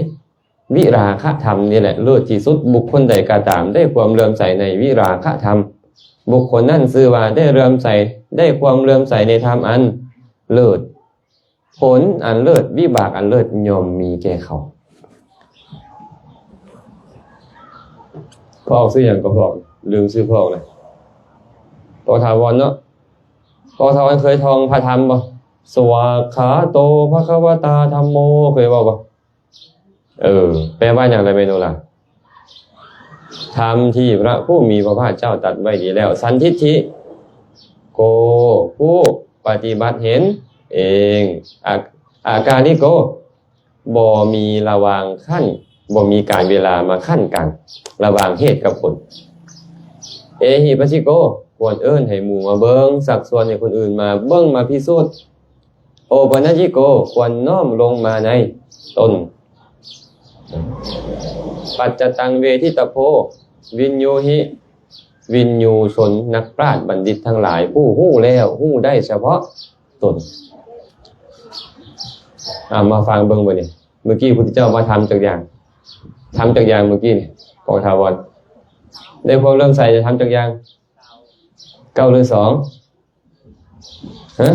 ວິລາຄະທຳນີ້ແຫຼະເລີດທີ່ສຸດ. ບຸກຄົນໃດກໍຕາມໄດ້ຄວາມເຫຼື້ອມໃສໃນວິລາຄະທຳ, ບຸກຄົນນັ້ນຊື່ວ່າໄດ້ເຫຼື້ອມໃສ, ໄດ້ຄວາມເຫຼື້ອມໃສໃນທຳອັນເລີດ. ຜົນອັນເລີດ, ວິບາກອັນເລີດຍ່ອມມີແກ່ເຂົາ. ພໍ່ອອກຊື່ຫຍັງກໍພໍ່ອອກ? ລືມຊື່ພໍ່ອອກແລ້ວ. ພໍ່ຖາວອນເນາະ. ພໍ່ຖາວອນເຄີຍທ່ອງພະທຳບໍ່? ສະຫວາກຂາໂຕ ພະຄະວະຕາ ທຳໂມ ເຄີຍເວົ້າບໍ່? ເອີ ແປວ່າຫຍັງລະແມ່ໂນລາ? ທຳທີ່ພະຜູ້ມີພະພາກເຈົ້າຕັດໄວ້ດີແລ້ວ. ສັນທິດຖິໂກ ຜູ້ປະຕິບັດເຫັນເອງ. ອາ ອາກາລິໂກ ບໍ່ມີລະຫວ່າງຂັ້ນ, ບໍ່ມີການເວລາມາຂັ້ນກັນລະຫວ່າງເຫດກັບຜົນ. ເອຫິປັດສິໂກ ຄວນເອີ້ນໃຫ້ໝູ່ມາເບິ່ງ, ຊັກຊວນໃຫ້ຄົນອື່ນມາເບິ່ງ, ມາພິສູດ. ໂອປະນະຍິໂກ ຄວນນ້ອມລົງມາໃນຕົນ. ປັດຈະຕັງເວທິຕະໂພ ວິນຍູຫິ ວິນຍູຊົນ ນັກປາດບັນດິດທັງຫຼາຍ ຜູ້ຮູ້ແລ້ວ ຮູ້ໄດ້ສະເພາະຕົນ. ອາ ມາຟັງເບິ່ງບາດນີ້. ເມື່ອກີ້ພຸດທະເຈົ້າວ່າທຳຈັກຢ່າງ? ທຳຈັກຢ່າງເມື່ອກີ້ນີ້? ພໍ່ຖາວອນ ໄດ້ຄວາມເຫຼື້ອມໃສໃນທຳຈັກຢ່າງ? ເກົ້າຫຼືສອງ? ຮະ?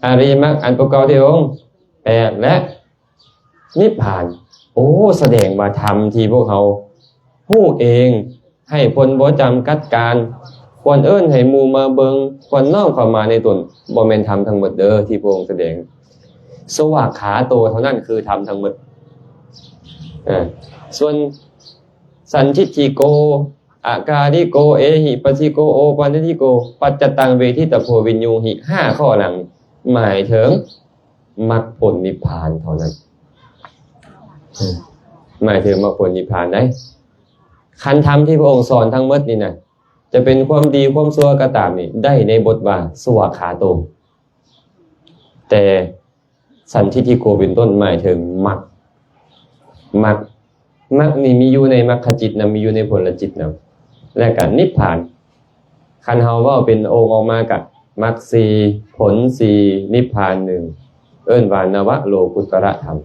ອະລິຍະມັກອັນປະກອບດ້ວຍອົງ ແປດ ແລະ ນິບພານ. ໂອ້ ສະແດງວ່າທຳທີ່ພວກເຮົາຮູ້ເອງ ໃຫ້ຜົນບໍ່ຈຳກັດການ ຄວນເອີ້ນໃຫ້ໝູ່ມາເບິ່ງ ຄວນນ້ອມເຂົ້າມາໃນຕົນ ບໍ່ແມ່ນທຳທັງໝົດເດີທີ່ພະອົງສະແດງ. ສວາຂາໂຕເທົ່ານັ້ນຄືທຳທັງໝົດ. ເອີ ສ່ວນ ສັນທິດຖິໂກ ອາກາລິໂກ ເອຫິປັດສິໂກ ໂອປະນິທິໂກ ປັດຈະຕັງເວທິຕະໂພວິນຍູຫິ ຫ້າຂໍ້ຫຼັງ ໝາຍເຖິງມັກຜົນນິບພານເທົ່ານັ້ນ. ເອີ ໝາຍເຖິງມັກຜົນນິບພານໄດ໋. ຄັນທຳທີ່ພະອົງສອນທັງໝົດນີ້ນະ ຈະເປັນຄວາມດີຄວາມຊົ່ວກໍຕາມນີ້ ໄດ້ໃນບົດວ່າສວາຂາໂຕ. ແຕ່ສັນທິດຖິໂກເປັນຕົ້ນ ໝາຍເຖິງມັກ. ມັກ ມັກນີ້ມີຢູ່ໃນມັກຂະຈິດນຳ ມີຢູ່ໃນຜົນລະຈິດນຳ ແລະກະນິບພານ. ຄັນເຮົາເວົ້າເປັນອົງອອກມາກະ ມັກສີ່ ຜົນສີ່ ນິບພານໜຶ່ງ ເອີ້ນວ່ານະວະໂລກຸດຕະລະທຳ.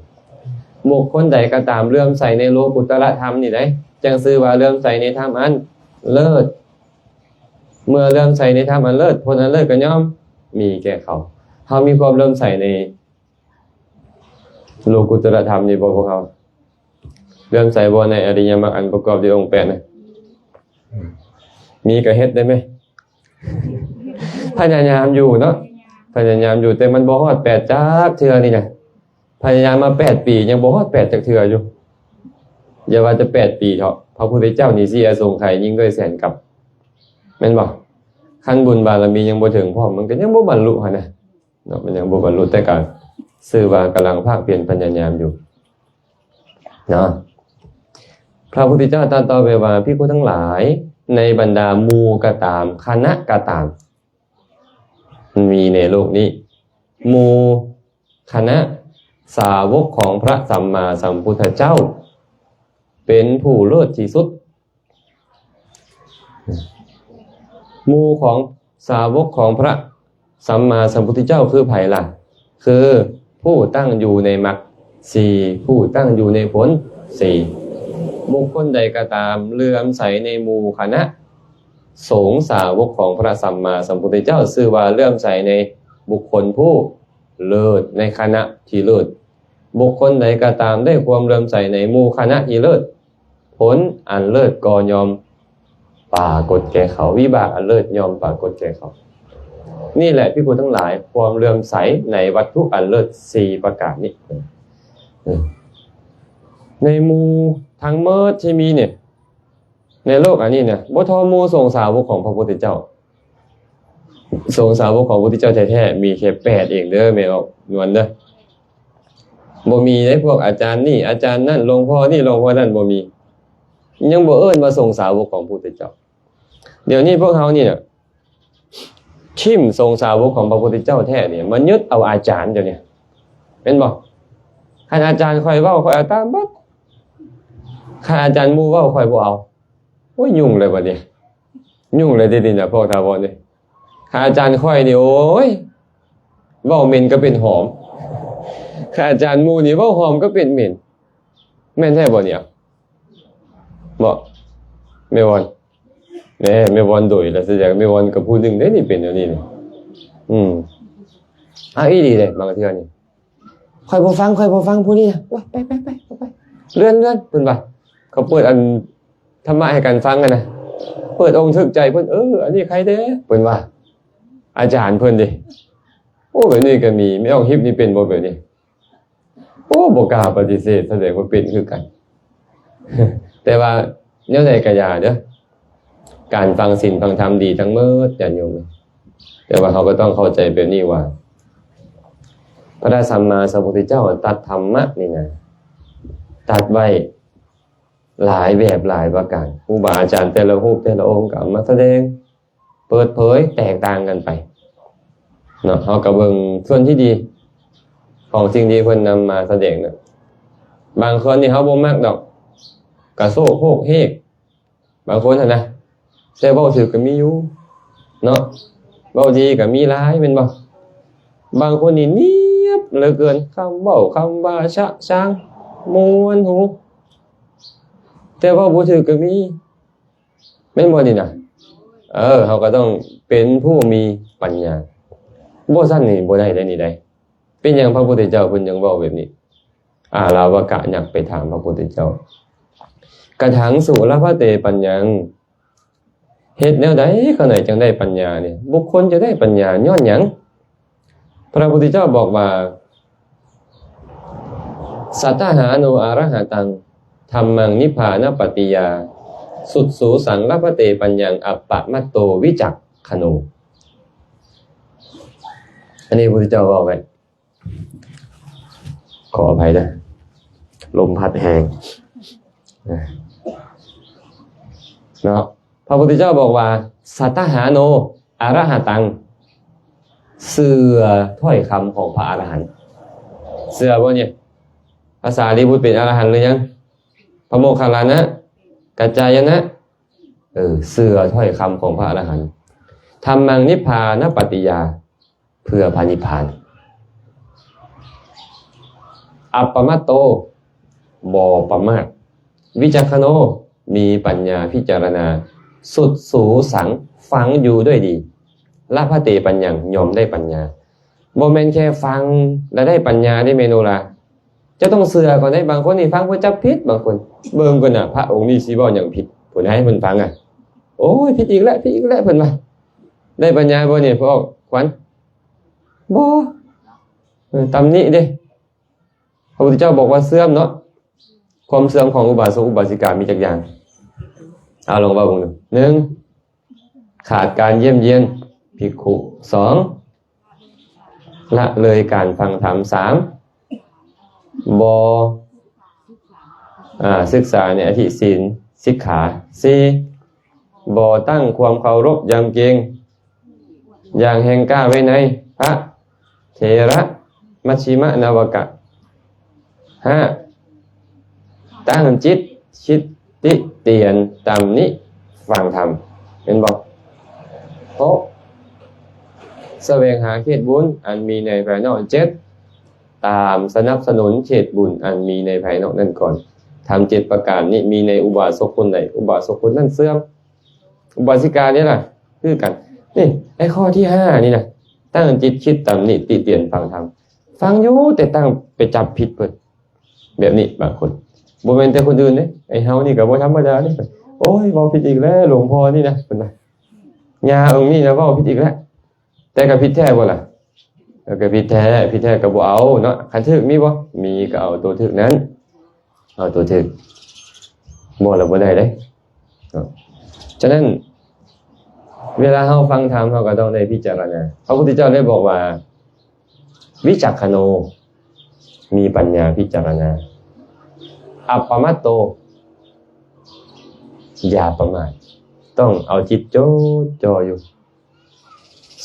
ບຸກຄົນໃດກໍຕາມເຫຼື້ອມໃສໃນໂລກຸດຕະລະທຳນີ້ໄດ໋ ຈັ່ງຊື່ວ່າເຫຼື້ອມໃສໃນທຳອັນເລີດ. ເມື່ອເຫຼື້ອມໃສໃນທຳອັນເລີດ ຜົນອັນເລີດກໍຍ່ອມມີແກ່ເຂົາ. ເຮົາມີຄວາມເຫຼື້ອມໃສໃນໂລກຸດຕະລະທຳນີ້ບໍ່ພວກເຮົາ? ເຫຼື້ອມໃສບໍ່ໃນອະລິຍະມັກອັນປະກອບດ້ວຍອົງແປດນະ? ມີກໍເຮັດໄດ້ໄໝ? ພະຍາຍາມຢູ່ເນາະ ພະຍາຍາມຢູ່ ແຕ່ມັນບໍ່ຮອດແປດຈັກເທື່ອນີ້ນະ. ພະຍາຍາມມາແປດປີ ຍັງບໍ່ຮອດແປດຈັກເທື່ອຢູ່. ຢ່າວ່າແຕ່ແປດປີເຖາະ ພະພຸດທະເຈົ້ານີ້ເສຍສົງໄຂຍິ່ງດ້ວຍແສນກັບ ແມ່ນບໍ່? ຄັນບຸນບາລະມີຍັງບໍ່ເຖິງພ້ອມ ມັນກໍຍັງບໍ່ບັນລຸຫັ້ນນະເນາະ ມັນຍັງບໍ່ບັນລຸ ແຕ່ກໍຊື່ວ່າກຳລັງພາກພຽນພະຍາຍາມຢູ່ເນາະ. ພະພຸດທະເຈົ້າຕັດຕໍ່ໄປວ່າ ພິກຂຸທັງຫຼາຍ ໃນບັນດາໝູ່ກໍຕາມ ຄະນະກໍຕາມ ມີໃນໂລກນີ້ ໝູ່ຄະນະສາວົກຂອງພະສຳມາສຳພຸດທະເຈົ້າ ເປັນຜູ້ເລີດທີ່ສຸດ. ໝູ່ຂອງສາວົກຂອງພະສຳມາສຳພຸດທະເຈົ້າຄືໃຜລະ? ຄືຜູ້ຕັ້ງຢູ່ໃນມັກສີ່ ຜູ້ຕັ້ງຢູ່ໃນຜົນສີ່. ບຸກຄົນໃດກໍຕາມເຫຼື້ອມໃສໃນໝູ່ຄະນະ ສົງສາວົກຂອງພະສຳມາສຳພຸດທະເຈົ້າ ຊື່ວ່າເຫຼື້ອມໃສໃນບຸກຄົນຜູ້ເລີດ ໃນຄະນະທີ່ເລີດ. ບຸກຄົນໃດກໍຕາມໄດ້ຄວາມເຫຼື້ອມໃສໃນໝູ່ຄະນະທີ່ເລີດ ຜົນອັນເລີດກໍຍ່ອມປາກົດແກ່ເຂົາ ວິບາກອັນເລີດຍ່ອມປາກົດແກ່ເຂົາ. ນີ້ແຫຼະພິກຂຸທັງຫຼາຍ ຄວາມເຫຼື້ອມໃສໃນວັດຖຸອັນເລີດສີ່ປະການນີ້. ເອີ ໃນໝູ່ທັງໝົດທີ່ມີນີ້ ໃນໂລກອັນນີ້ນະ ບໍ່ທໍ່ໝູ່ສົງສາວົກຂອງພະພຸດທະເຈົ້າ. ສົງສາວົກຂອງພະພຸດທະເຈົ້າແທ້ໆ ມີແຄ່ແປດເອງເດີ ແມ່ອອກນວນເດີ. ບໍ່ມີໃດພວກອາຈານນີ້ອາຈານນັ້ນ ຫຼວງພໍ່ນີ້ຫຼວງພໍ່ນັ້ນ ບໍ່ມີ. ຍັງບໍ່ເອີ້ນວ່າສົງສາວົກຂອງພະພຸດທະເຈົ້າ. ດຽວນີ້ພວກເຮົານີ້ນະ ຖິ້ມສົງສາວົກຂອງພະພຸດທະເຈົ້າແທ້ນີ້ ມາຍຶດເອົາອາຈານເຈົ້ານີ້ ແມ່ນບໍ່? ຄັນອາຈານຂ້ອຍເວົ້າ ຂ້ອຍເອົາຕາມເບິດ. ຄັນອາຈານໝູ່ເວົ້າ ຂ້ອຍບໍ່ເອົາ. ໂອ້ຍ ຫຍຸ້ງເລີຍບັດນີ້ ຫຍຸ້ງເລີຍເດນີ້ນະ ພວກຖາວອນເດ. ຄັນອາຈານຂ້ອຍນີ້ ໂອ້ຍ ເວົ້າເໝັນກໍເປັນຫອມ. ຄັນອາຈານໝູ່ນີ້ ເວົ້າຫອມກໍເປັນເໝັນ. ແມ່ນແທ້ບໍ່ນີ້? ບໍ່ ແມ່ວອນ ແນ່ ແມ່ວອນໂດຍລະ ສະແດງແມ່ວອນກໍຜູ້ໜຶ່ງເດ້ນີ້ ເປັນແນວນີ້ນີ້. ອືມ ເອົາອີ່ຫຼີເດ້ ບາງເທື່ອນີ້ ຂ້ອຍບໍ່ຟັງ ຂ້ອຍບໍ່ຟັງຜູ້ນີ້ນະ. ໂອ້ຍ ໄປ ໄປ ໄປ ໄປ ເລື່ອນ ເລື່ອນ ເພິ່ນວ່າ. ເຂົາເປີດອັນທຳມະໃຫ້ກັນຟັງຫັ້ນນະ ເປີດອົງຖືກໃຈເພິ່ນ ເອີ ອັນນີ້ໃຄແດ່ ເພິ່ນວ່າ ອາຈານເພິ່ນເດ້. ໂອ້ ແບບນີ້ກໍມີ. ແມ່ອອງຮິບນີ້ເປັນບໍ່ແບບນີ້? ໂອ້ ບໍ່ກ້າປະຕິເສດ ສະແດງວ່າເປັນຄືກັນ. ແຕ່ວ່າແນວໃດກໍຢ່າເດີ ການຟັງສິນຟັງທຳດີທັງໝົດ ຍາດໂຍມ. ແຕ່ວ່າເຮົາກໍຕ້ອງເຂົ້າໃຈແບບນີ້ວ່າ ພະສຳມາສຳພຸດທະເຈົ້າຕັດທຳມະນີ້ນະ ຕັດໄວ້ຫຼາຍແບບຫຼາຍປະການ. ຄູບາອາຈານແຕ່ລະຮູບແຕ່ລະອົງກໍເອົາມາສະແດງ ເປີດເຜີຍແຕກຕ່າງກັນໄປເນາະ. ເຮົາກໍເບິ່ງສ່ວນທີ່ດີຂອງສິ່ງທີ່ເພິ່ນນຳມາສະແດງນະ. ບາງຄົນນີ້ເຮົາບໍ່ມັກດອກ ກະໂຊກໂຮກເຮກ ບາງຄົນຫັ້ນນະ ແຕ່ເວົ້າຖືກກໍມີຢູ່ເນາະ ເວົ້າດີກໍມີຫຼາຍແມ່ນບໍ່? ບາງຄົນນີ້ນຽບເຫຼືອເກີນ ຄຳເວົ້າຄຳວ່າຊະຊາງ ມ່ວນຫູ ແຕ່ເວົ້າບໍ່ຖືກກໍມີ. ແມ່ນບໍ່ນີ້ນະ? ເອີ ເຮົາກໍຕ້ອງເປັນຜູ້ມີປັນຍາ ບໍ່ຊັ້ນນີ້ບໍ່ໄດ້ເດ້ນີ້ໃດ໋. ເປັ ປັນຫຍັງພະພຸດທະເຈົ້າເພິ່ນຈັ່ງເວົ້າແບບນີ້? ອາລາວະກະຍັກໄປຖາມພະພຸດທະເຈົ້າ ກະຖັງ ສຸລະພະເຕ ປັນຍັງ ເຮັດແນວໃດຂ້ານ້ອຍຈັ່ງໄດ້ປັນຍານີ້? ບຸກຄົນຈະໄດ້ປັນຍາຍ້ອນຫຍັງ? ພະພຸດທະເຈົ້າບອກວ່າ ສັດຖະຫາໂນ ອະລະຫະຕັງ ທຳມັງ ນິບພານະປະຕິຍາ ສຸດສູສັງ ລະພະເຕ ປັນຍັງ ອັບປະມັດໂຕ ວິຈັກຂະໂນ. ອັນນີ້ພະພຸດທະເຈົ້າເວົ້າໄວ້ ຂໍອະໄພເດີ ລົມພັດແຮງເນາະ. ພະພຸດທະເຈົ້າບອກວ່າ ສັດຖະຫາໂນ ອະລະຫະຕັງ ເຊື່ອຖ້ອຍຄຳຂອງພະອະລະຫັນ. ເຊື່ອບໍ່ນີ້? ພະສາລີບຸດເປັນອະລະຫັນຫຼືຍັງ? ພະໂມກຄັນລານະ ກັດຈາຍະນະ ເອີ ເຊື່ອຖ້ອຍຄຳຂອງພະອະລະຫັນ. ທຳມັງ ນິບພານະປະຕິຍາ ເພື່ອພະນິບພານ. ອັບປະມັດໂຕ ບໍ່ປະໝາດ. ວິຈັກຂະໂນ ມີປັນຍາພິຈາລະນາ. ສຸດສູສັງ ຟັງຢູ່ດ້ວຍດີ. ລະພະເຕ ປັນຍັງ ຍ່ອມໄດ້ປັນຍາ. ບໍ່ແມ່ນແຄ່ຟັງແລ້ວໄດ້ປັນຍາເດ້ແມ່ໂນລາ. ເຈົ້າຕ້ອງເຊື່ອກ່ອນເດ້. ບາງຄົນນີ້ຟັງເພິ່ນຈັບຜິດ, ບາງຄົນເບິ່ງກ່ອນນະ ພະອົງນີ້ຊິເວົ້າຫຍັງຜິດ. ເພິ່ນໃຫ້ເພິ່ນຟັງອະ ໂອ້ຍ ຜິດອີກແລ້ວ ຜິດອີກແລ້ວ ເພິ່ນວ່າ. ໄດ້ປັນຍາບໍ່ນີ້ ພວກຂວັນ? ບໍ່. ເອີ ຕຳໜິເດ້. ພະພຸດທະເຈົ້າບອກວ່າເສື່ອມເນາະ. ຄວາມເສື່ອມຂອງອຸບາສົກອຸບາສິກາມີຈັກຢ່າງ? ເອົາ ລອງເວົ້າເບິ່ງດູ. ໜຶ່ງ ຂາດການຢ້ຽມຢຽນພິກຂຸ. ສອງ ລະເລີຍການຟັງທຳ. ສາມ ບໍ່ ອາ ສຶກສາໃນອະທິສິນສິກຂາ. ສີ່ ບໍ່ຕັ້ງຄວາມເຄົາລົບຢຳເກງຢ່າງແຮງກ້າໄວ້ໃນພະເຖລະມັດຊິມະນະວະກະ. ຫ້າ ຕັ້ງຈິດຄິດຕິຕຽນຕຳໜິຟັງທຳ. ເຫັນບໍ່? ຫົກ ສະແຫວງຫາເຂດບຸນອັນມີໃນພາຍນອກ. ເຈັດ ຕາມສະໜັບສະໜູນເຂດບຸນອັນມີໃນພາຍນອກນັ້ນກ່ອນ. ທຳເຈັດປະການນີ້ມີໃນອຸບາສົກຄົນໃດ ອຸບາສົກຄົນນັ້ນເສື່ອມ. ອຸບາສິການີ້ລະຄືກັນ. ນີ້ ໄອ້ຂໍ້ທີຫ້ານີ້ນະ ຕັ້ງຈິດຄິດຕຳໜິຕິຕຽນຟັງທຳ. ຟັງຢູ່ ແຕ່ຕັ້ງໄປຈັບຜິດເພິ່ນ. ແບບນີ້ບາງຄົນ ບໍ່ແມ່ນແຕ່ຄົນອື່ນເດ້ ໄອ້ເຮົານີ້ກໍບໍ່ທຳມະດາເດ້. ໂອ້ຍ ເວົ້າຜິດອີກແລ້ວ ຫຼວງພໍ່ນີ້ນະ ເພິ່ນວ່າ. ຍາອົງນີ້ນະເວົ້າຜິດອີກແລ້ວ. ແຕ່ກໍຜິດແທ້ບໍ່ລະ? ເອີ ກໍຜິດແທ້ ຜິດແທ້ກໍບໍ່ເອົາເນາະ. ຄັນຖືກມີບໍ່? ມີ ກໍເອົາໂຕຖືກນັ້ນ ເອົາໂຕຖືກ. ບໍ່ລະບໍ່ໄດ້ເດ້ເນາະ. ສະນັ້ນ ເວລາເຮົາຟັງທຳ ເຮົາກໍຕ້ອງໄດ້ພິຈາລະນາ. ພະພຸດທະເຈົ້າໄດ້ບອກວ່າ ວິຈັກຂະໂນ ມີປັນຍາພິຈາລະນາ. ອັບປະມັດໂຕ ຢ່າປະໝາດ. ຕ້ອງເອົາຈິດຈົດຈ່ອຢູ່.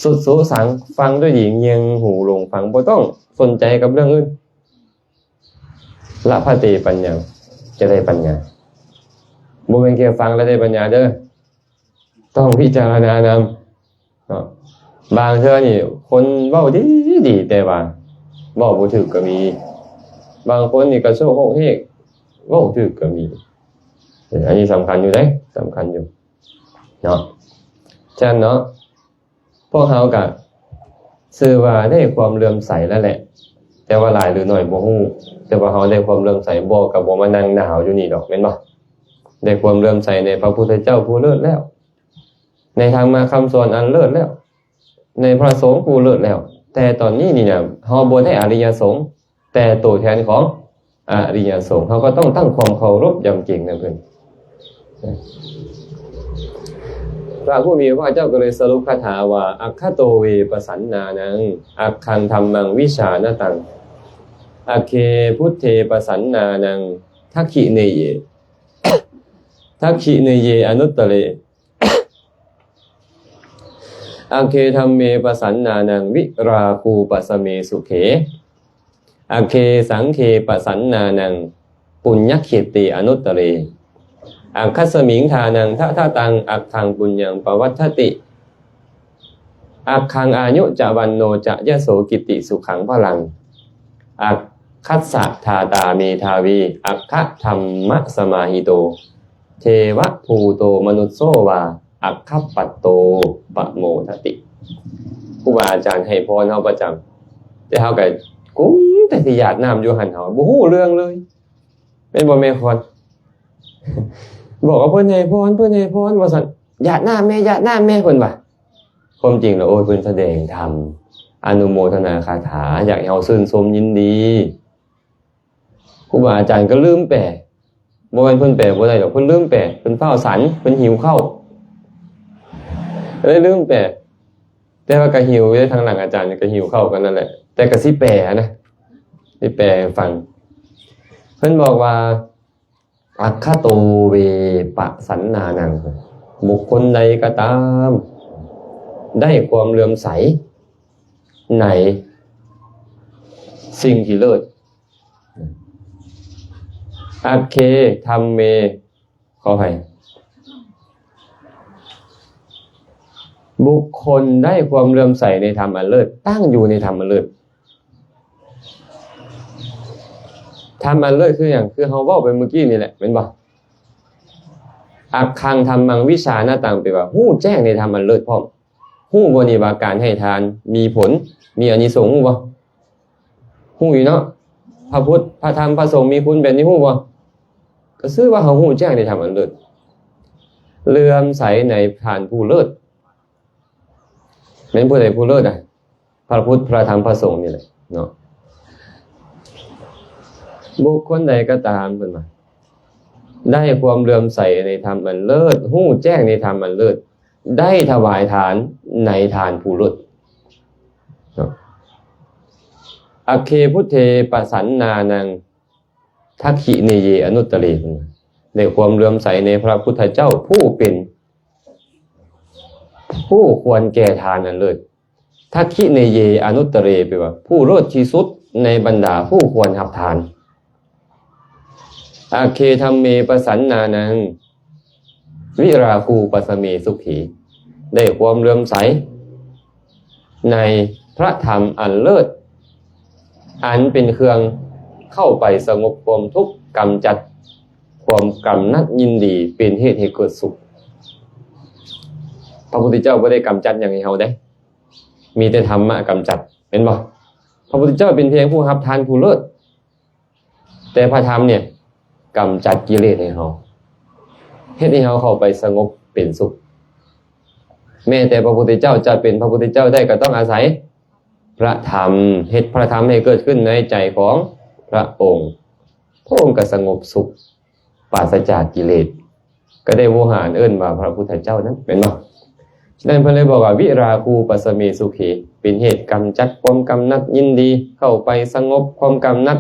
ສຸດສູສັງ ຟັງດ້ວຍດີ, ງຽງຫູລົງຟັງ, ບໍ່ຕ້ອງສົນໃຈກັບເລື່ອງອື່ນ. ລະພະເຕ ປັນຍັງ ຈະໄດ້ປັນຍາ. ບໍ່ແມ່ນແຄ່ຟັງແລ້ວໄດ້ປັນຍາເດີ້, ຕ້ອງພິຈາລະນານຳເນາະ. ບາງເທື່ອນີ້ຄົນເວົ້າດີໆ ແຕ່ວ່າເວົ້າບໍ່ຖືກກໍມີ, ບາງຄົນນີ້ກະໂຊກໂຮກເຮກ ເວົ້າຖືກກໍມີ. ເອີ ອັນນີ້ສຳຄັນຢູ່ເດ້, ສຳຄັນຢູ່ເນາະ. ສະນັ້ນເນາະ ພວກເຮົາກະຊື່ວ່າໄດ້ຄວາມເຫຼື້ອມໃສແລ້ວແຫຼະ, ແຕ່ວ່າຫຼາຍຫຼືໜ້ອຍບໍ່ຮູ້, ແຕ່ວ່າເຮົາໄດ້ຄວາມເຫຼື້ອມໃສບໍ່ ກະບໍ່ມານັ່ງໜາວຢູ່ນີ້ດອກ ແມ່ນບໍ່? ໄດ້ຄວາມເຫຼື້ອມໃສໃນພະພຸດທະເຈົ້າຜູ້ເລີດແລ້ວ, ໃນທຳມະຄຳສອນອັນເລີດແລ້ວ, ໃນພະສົງຜູ້ເລີດແລ້ວ, ແຕ່ຕອນນີ້ນີ້ນະ ເຮົາບໍ່ໄດ້ອະລິຍະສົງ, ແຕ່ໂຕແທນຂອງອະລິຍະສົງ ເຮົາກໍຕ້ອງຕັ້ງຄວາມເຄົາລົບຢຳເກງນຳເພິ່ນ. ພະຜູ້ມີພະພາກເຈົ້າກໍເລີຍສະຫຼຸບຄາຖາວ່າ ອັກຂະໂຕເວ ປະສັນນານັງ ອັກຂັງ ທຳມັງ ວິຈານະຕັງ ອັກເຂ ພຸດເທ ປະສັນນານັງ ທັກຂິເນເຍ ທັກຂິເນເຍ ອະນຸດຕະເລ ອັກເຂ ທຳເມ ປະສັນນານັງ ວິລາຄູປະສະເມສຸເຂ ອັກເຂ ສັງເຂ ປະສັນນານັງ ປຸນຍະເຂເຕ ອະນຸດຕະເລ ອັກຂັດສະມິງ ທານັງ ທະທະຕັງ ອັກຂັງ ປຸນຍັງ ປະວັດຖະຕິ ອັກຂັງ ອາຍຸ ຈະ ວັນໂນ ຈະ ຍະໂສ ກິດຕິ ສຸຂັງ ພະລັງ ອັກຂັດສະ ທາຕາ ເມທາວີ ອັກຂະ ທຳມະ ສະມາຫິໂຕ ເທວະພູໂຕມະນຸດໂສວາ ອັກຂະປັດໂຕ ປະໂມທະຕິ. ຄູບາອາຈານໃຫ້ພອນເຮົາປະຈຳ, ແຕ່ເຮົາກໍ ກຸມແຕ່ຊິຢາດນ້ຳຢູ່ຫັ້ນ ເຮົາບໍ່ຮູ້ເລື່ອງເລີຍ ແມ່ນບໍ່ແມ່ຄອນ? ບອກວ່າເພິ່ນໃຫ້ພອນ ເພິ່ນໃຫ້ພອນວ່າຊັ້ນ ຢາດນ້ຳແມ່ ຢາດນ້ຳແມ່ ເພິ່ນວ່າ. ຄວາມຈິງແລ້ວ ໂອ້ຍ ເພິ່ນສະແດງທຳ ອະນຸໂມທະນາຄາຖາ ຢາກໃຫ້ເຮົາຊື່ນຊົມຍິນດີ. ຄູບາອາຈານກໍລືມແປ ບໍ່ແມ່ນເພິ່ນແປບໍ່ໄດ້ດອກ ເພິ່ນລືມແປ ເພິ່ນຟ້າວສັນ ເພິ່ນຫິວເຂົ້າ ເລີຍລືມແປ. ແຕ່ວ່າກໍຫິວຢູ່ເດ້ ທາງຫຼັງອາຈານກໍຫິວເຂົ້າກັນນັ້ນແຫຼະ ແຕ່ກໍຊິແປນະ ຊິແປໃຫ້ຟັງ. ເພິ່ນບອກວ່າ ອັກຂະໂຕເວປະສັນນານັງ ບຸກຄົນໃດກໍຕາມ ໄດ້ຄວາມເຫຼື້ອມໃສໃນສິ່ງທີ່ເລີດ ອັກເຂທຳເມ ຂໍອະໄພ ບຸກຄົນໄດ້ຄວາມເຫຼື້ອມໃສໃນທຳອັນເລີດ ຕັ້ງຢູ່ໃນທຳອັນເລີດ. ທຳອັນເລີດຄືຫຍັງ? ຄືເຮົາເວົ້າໄປມື້ກີ້ນີ້ແຫຼະ ແມ່ນບໍ່? ອັກຂັງທຳມັງວິຊານະຕັງ ແປວ່າຮູ້ແຈ້ງໃນທຳອັນເລີດພ້ອມ. ຮູ້ບໍ່ນີ້ວ່າການໃຫ້ທານມີຜົນ ມີອານິສົງ ຮູ້ບໍ່? ຮູ້ຢູ່ເນາະ ພະພຸດ ພະທຳ ພະສົງມີຄຸນແບບນີ້ ຮູ້ບໍ່? ກໍຊື່ວ່າເຮົາຮູ້ແຈ້ງໃນທຳອັນເລີດ ເຫຼື້ອມໃສໃນທ່ານຜູ້ເລີດ. ແມ່ນຜູ້ໃດຜູ້ເລີດນະ? ພະພຸດ ພະທຳ ພະສົງນີ້ແຫຼະເນາະ. ບຸກຄົນໃດກໍຕາມ ເພິ່ນວ່າ ໄດ້ຄວາມເຫຼື້ອມໃສໃນທຳອັນເລີດ ຮູ້ແຈ້ງໃນທຳອັນເລີດ ໄດ້ຖວາຍທານໃນທ່ານຜູ້ເລີດເນາະ. ອັກເຂພຸດເທປະສັນນານັງ ທັກຂິເນເຍອະນຸດຕະເລ ໄດ້ຄວາມເຫຼື້ອມໃສໃນພະພຸດທະເຈົ້າ ຜູ້ເປັນ ຜູ້ຄວນແກ່ທານອັນເລີດ. ທັກຂິເນເຍອະນຸດຕະເລ ແປວ່າຜູ້ເລີດທີ່ສຸດໃນບັນດາຜູ້ຄວນຮັບທານ. ອັກເຂທຳເມປະສັນນານັງ ວິລາຄູປະສະເມສຸເຂ ໄດ້ຄວາມເຫຼື້ອມໃສໃນພະທຳອັນເລີດ ອັນເປັນເຄື່ອງເຂົ້າໄປສະຫງົບຄວາມທຸກ ກຳຈັດຄວາມກຳໜັດຍິນດີ ເປັນເຫດໃຫ້ເກີດສຸກ. ພະພຸດທະເຈົ້າບໍ່ໄດ້ກຳຈັດຫຍັງໃຫ້ເຮົາເດ້ ມີແຕ່ທຳມະກຳຈັດ ແມ່ນບໍ່? ພະພຸດທະເຈົ້າເປັນພຽງຜູ້ຮັບທານຜູ້ເລີດ ແຕ່ພະທຳນີ້ກຳຈັດກິເລດໃຫ້ເຮົາ ເຮັດໃຫ້ເຮົາເຂົ້າໄປສະຫງົບເປັນສຸກ. ແມ້ແຕ່ພະພຸດທະເຈົ້າຈະເປັນພະພຸດທະເຈົ້າໄດ້ ກໍຕ້ອງອາໄສພະທຳ ເຮັດພະທຳໃຫ້ເກີດຂຶ້ນໃນໃຈຂອງພະອົງ ພະອົງກໍສະຫງົບສຸກ ປາສະຈາກກິເລດ ກໍໄດ້ໂວຫານເອີ້ນວ່າພະພຸດທະເຈົ້ານັ້ນ ແມ່ນບໍ່? ສະນັ້ນເພິ່ນເລີຍບອກວ່າ ວິລາຄູປະສະເມສຸເຂ ເປັນເຫດກຳຈັດຄວາມກຳໜັດຍິນດີ ເຂົ້າໄປສະຫງົບຄວາມກຳໜັດ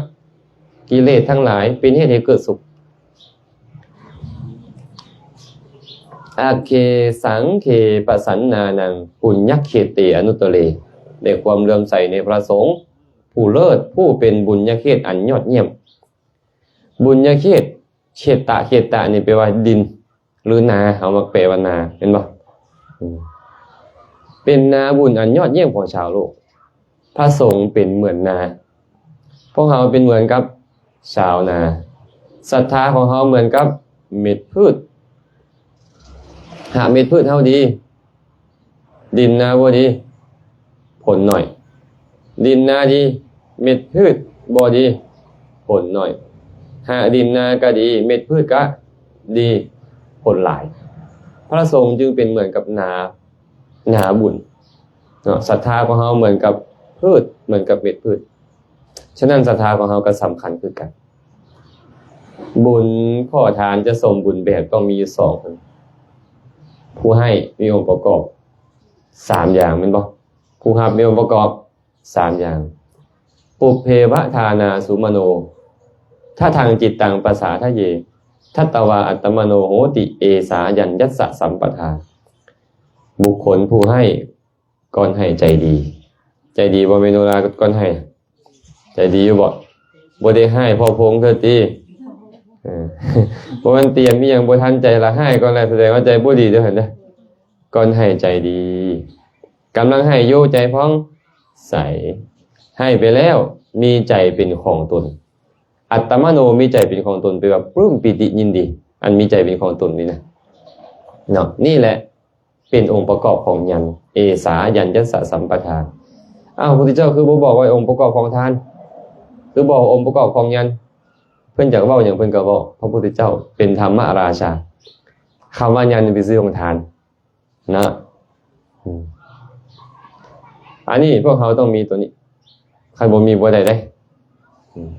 ກິເລດທັງຫຼາຍ ເປັນເຫດໃຫ້ເກີດສຸກ. ອັກເຂສັງເຂປະສັນນານັງ ປຸນຍະເຂເຕອະນຸດຕະເລ ໄດ້ຄວາມເຫຼື້ອມໃສໃນພະສົງຜູ້ເລີດ ຜູ້ເປັນບຸນຍະເຂດອັນຍອດຢ້ຽມ. ບຸນຍະເຂດ ເຂດຕະ ເຂດຕະນີ້ແປວ່າດິນ ຫຼື ນາ ເຮົາມັກແປວ່ານາ ແມ່ນບໍ່? ອືມ ເປັນນາບຸນອັນຍອດຢ້ຽມຂອງຊາວໂລກ. ພະສົງເປັນເໝືອນນາ ພວກເຮົາເປັນເໝືອນກັບຊາວນາ. ສັດທາຂອງເຮົາເໝືອນກັບເມັດພືດ. ຫາກເມັດພືດເຮົາດີ ດິນນາບໍ່ດີ ຜົນໜ້ອຍ. ດິນນາດີ ເມັດພືດບໍ່ດີ ຜົນໜ້ອຍ. ຫາກດິນນາກໍດີ ເມັດພືດກໍດີ ຜົນຫຼາຍ. ພະສົງຈຶ່ງເປັນເໝືອນກັບນາ ນາບຸນເນາະ. ສັດທາຂອງເຮົາເໝືອນກັບພືດ ເໝືອນກັບເມັດພືດ. ສະນັ້ນ ສັດທາຂອງເຮົາກໍສຳຄັນຄືກັນ. ບຸນ ຂໍ້ທານຈະສົມບູນແບບຕ້ອງມີຢູ່ສອງ. ຜູ້ໃຫ້ມີອົງປະກອບສາມຢ່າງ ແມ່ນບໍ່? ຜູ້ຮັບມີອົງປະກອບສາມຢ່າງ. ປຸບເພວະທານາສຸມະໂນ ທະທັງຈິດຕັງປະສາທະເຍ ທັດຕະວາອັດຕະມະໂນໂຫຕິ ເອສາຍັນຍັດສະສຳປະທາ. ບຸກຄົນຜູ້ໃຫ້ ກ່ອນໃຫ້ໃຈດີ. ໃຈດີບໍ່ແມ່ໂນລາ ກ່ອນໃຫ້? ໃຈດີຢູ່ບໍ່? ບໍ່ໄດ້ຮ້າຍພໍ້ໂພງເທື່ອຕິ? ເອີ ບໍ່ແມ່ນຕຽມອີ່ຫຍັງບໍ່ທັນໃຈລະ ຮ້າຍກ່ອນແລ້ວ ສະແດງວ່າໃຈບໍ່ດີເດີຫັ້ນເດີ. ກ່ອນໃຫ້ໃຈດີ. ກຳລັງໃຫ້ຢູ່ໃຈຜ່ອງໃສ. ໃຫ້ໄປແລ້ວມີໃຈເປັນຂອງຕົນ. ອັດຕະມະໂນ ມີໃຈເປັນຂອງຕົນ ແປວ່າປຶ້ມປີຕິຍິນດີ ອັນມີໃຈເປັນຂອງຕົນນີ້ນະ ເນາະ. ນີ້ແຫຼະ ເປັນອົງປະກອບຂອງຍັນ ເອສາຍັນຍັດສະສຳປະທາ. ອ້າວ ພະພຸດທະເຈົ້າຄືບໍ່ບອກວ່າອົງປະກອບຂອງທານ? ຄືບໍ່ອົງປະກອບຂອງຍານ. ເພິ່ນຢາກເວົ້າຫຍັງເພິ່ນກໍເວົ້າ. ພະພຸດທະເຈົ້າເປັນທຳມະລາຊາ. ຄຳວ່າຍານນີ້ເປັນຊື່ຂອງທ່ານນະ. ອືມ ອັນນີ້ພວກເຮົາຕ້ອງມີໂຕນີ້. ຄັນບໍ່ມີບໍ່ໄດ້ເດ້. ອືມ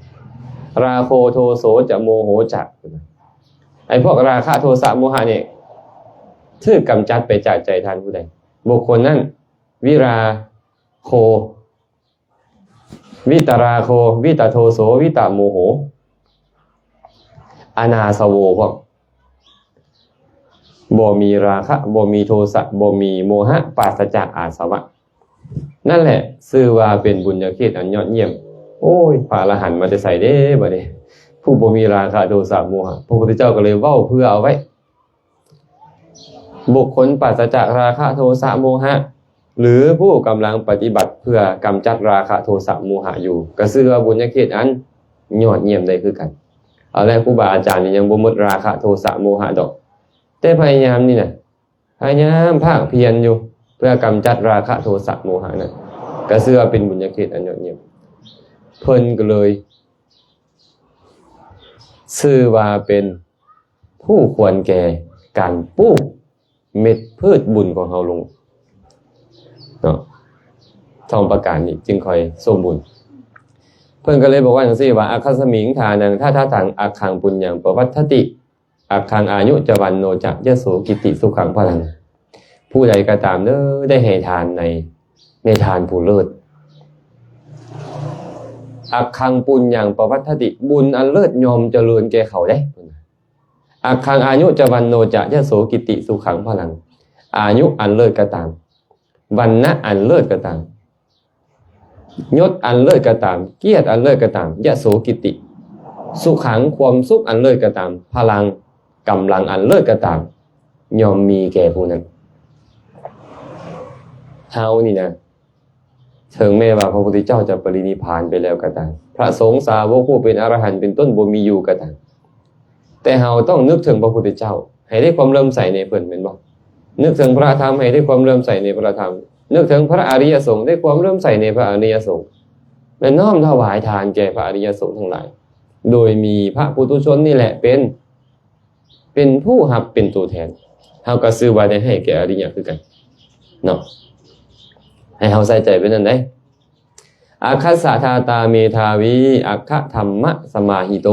ລາໂຄໂທໂສຈະໂມໂຫຈະ. ໄອ້ພວກລາຄະໂທສະໂມຫະນີ້ ຖືກກຳຈັດໄປຈາກໃຈທ່ານຜູ້ໃດ, ບຸກຄົນນັ້ນ ວິລາໂຄ ວິຕະລາໂຄ ວິຕະໂທໂສ ວິຕະໂມໂຫ ອະນາສະໂວ. ພວກບໍ່ມີລາຄະ ບໍ່ມີໂທສະ ບໍ່ມີໂມຫະ ປາສະຈາກອາສະວະ ນັ້ນແຫຼະຊື່ວ່າເປັນບຸນຍາເຂດອັນຍອດຢ້ຽມ. ໂອ້ຍ ພະອະລະຫັນມາແຕ່ໃສເດ້ບາດນີ້ ຜູ້ບໍ່ມີລາຄະໂທສະໂມຫະ? ພະພຸດທະເຈົ້າກໍເລີຍເວົ້າເພື່ອເອົາໄວ້ ບຸກຄົນປາສະຈາກລາຄະໂທສະໂມຫະ ຫຼື ຜູ້ກຳລັງປະຕິບັດເພື່ອກຳຈັດລາຄະໂທສະໂມຫະຢູ່ ກໍຊື່ວ່າບຸນຍາເຂດອັນຍອດຢ້ຽມໄດ້ຄືກັນ. ເອົາແຫຼະ ຄູບາອາຈານນີ້ຍັງບໍ່ໝົດລາຄະໂທສະໂມຫະດອກ ແຕ່ພະຍາຍາມນີ້ນະ ພະຍາຍາມພາກພຽນຢູ່ເພື່ອກຳຈັດລາຄະໂທສະໂມຫະນັ້ນ ກໍຊື່ວ່າເປັນບຸນຍາເຂດອັນຍອດຢ້ຽມ. ເພິ່ນກໍເລີຍຊື່ວ່າເປັນຜູ້ຄວນແກ່ການປູກເມັດພືດບຸນຂອງເຮົາລົງເນາະ. ສອງປະການນີ້ຈຶ່ງຄ່ອຍສົມບູນ. ເພິ່ນກໍເລີຍບອກວ່າຈັ່ງຊີ້ວ່າ ອັກຂັດສະມິງ ທານັງ ທະຖາທັງ ອັກຂັງ ປຸນຍັງ ປະວັດຖະຕິ ອັກຂັງ ອາຍຸ ຈະ ວັນໂນ ຈະ ຍະໂສ ກິດຕິ ສຸຂັງ ພະລັງ. ຜູ້ໃດກໍຕາມເດີ ໄດ້ໃຫ້ທານໃນ ໃນທານຜູ້ເລີດ ອັກຂັງ ປຸນຍັງ ປະວັດຖະຕິ ບຸນອັນເລີດຍ່ອມຈະເລີນແກ່ເຂົາເດ້. ອັກຂັງ ອາຍຸ ຈະ ວັນໂນ ຈະ ຍະໂສ ກິດຕິ ສຸຂັງ ພະລັງ. ອາຍຸອັນເລີດກໍຕາມ ວັນນະອັນເລີດກໍຕາມ ຍົດອັນເລີດກໍຕາມ ກຽດອັນເລີດກໍຕາມ ຍະໂສ ກິດຕິ ສຸຂັງ ຄວາມສຸກອັນເລີດກໍຕາມ ພະລັງ ກຳລັງອັນເລີດກໍຕາມ ຍ່ອມມີແກ່ຜູ້ນັ້ນ. ເຮົານີ້ນະ ເຖິງແມ້ວ່າພະພຸດທະເຈົ້າຈະປະລິນິບພານໄປແລ້ວກໍຕາມ ພະສົງສາວົກຜູ້ເປັນອະລະຫັນເປັນຕົ້ນບໍ່ມີຢູ່ກໍຕາມ ແຕ່ເຮົາຕ້ອງນຶກເຖິງພະພຸດທະເຈົ້າ ໃຫ້ໄດ້ຄວາມເຫຼື້ອມໃສໃນເພິ່ນ ແມ່ນບໍ່? ນຶກເຖິງພະທຳ ໃຫ້ໄດ້ຄວາມເຫຼື້ອມໃສໃນພະທຳ, ນຶກເຖິງພະອະລິຍະສົງ ໄດ້ຄວາມເຫຼື້ອມໃສໃນພະອະລິຍະສົງ ແລະ ນ້ອມຖວາຍທານແກ່ພະອະລິຍະສົງທັງຫຼາຍ ໂດຍມີພະປຸຖຸຊົນນີ້ແຫຼະເປັນ ເປັນຜູ້ຮັບ ເປັນຕົວແທນ ເຮົາກໍຊື່ວ່າໄດ້ໃຫ້ແກ່ອະລິຍະຄືກັນເນາະ. ໃຫ້ເຮົາໃສ່ໃຈໄວ້ນັ້ນເດ້. ອັກຂັດສະທາຕາເມທາວີ ອັກຂະທຳມະສະມາຫິໂຕ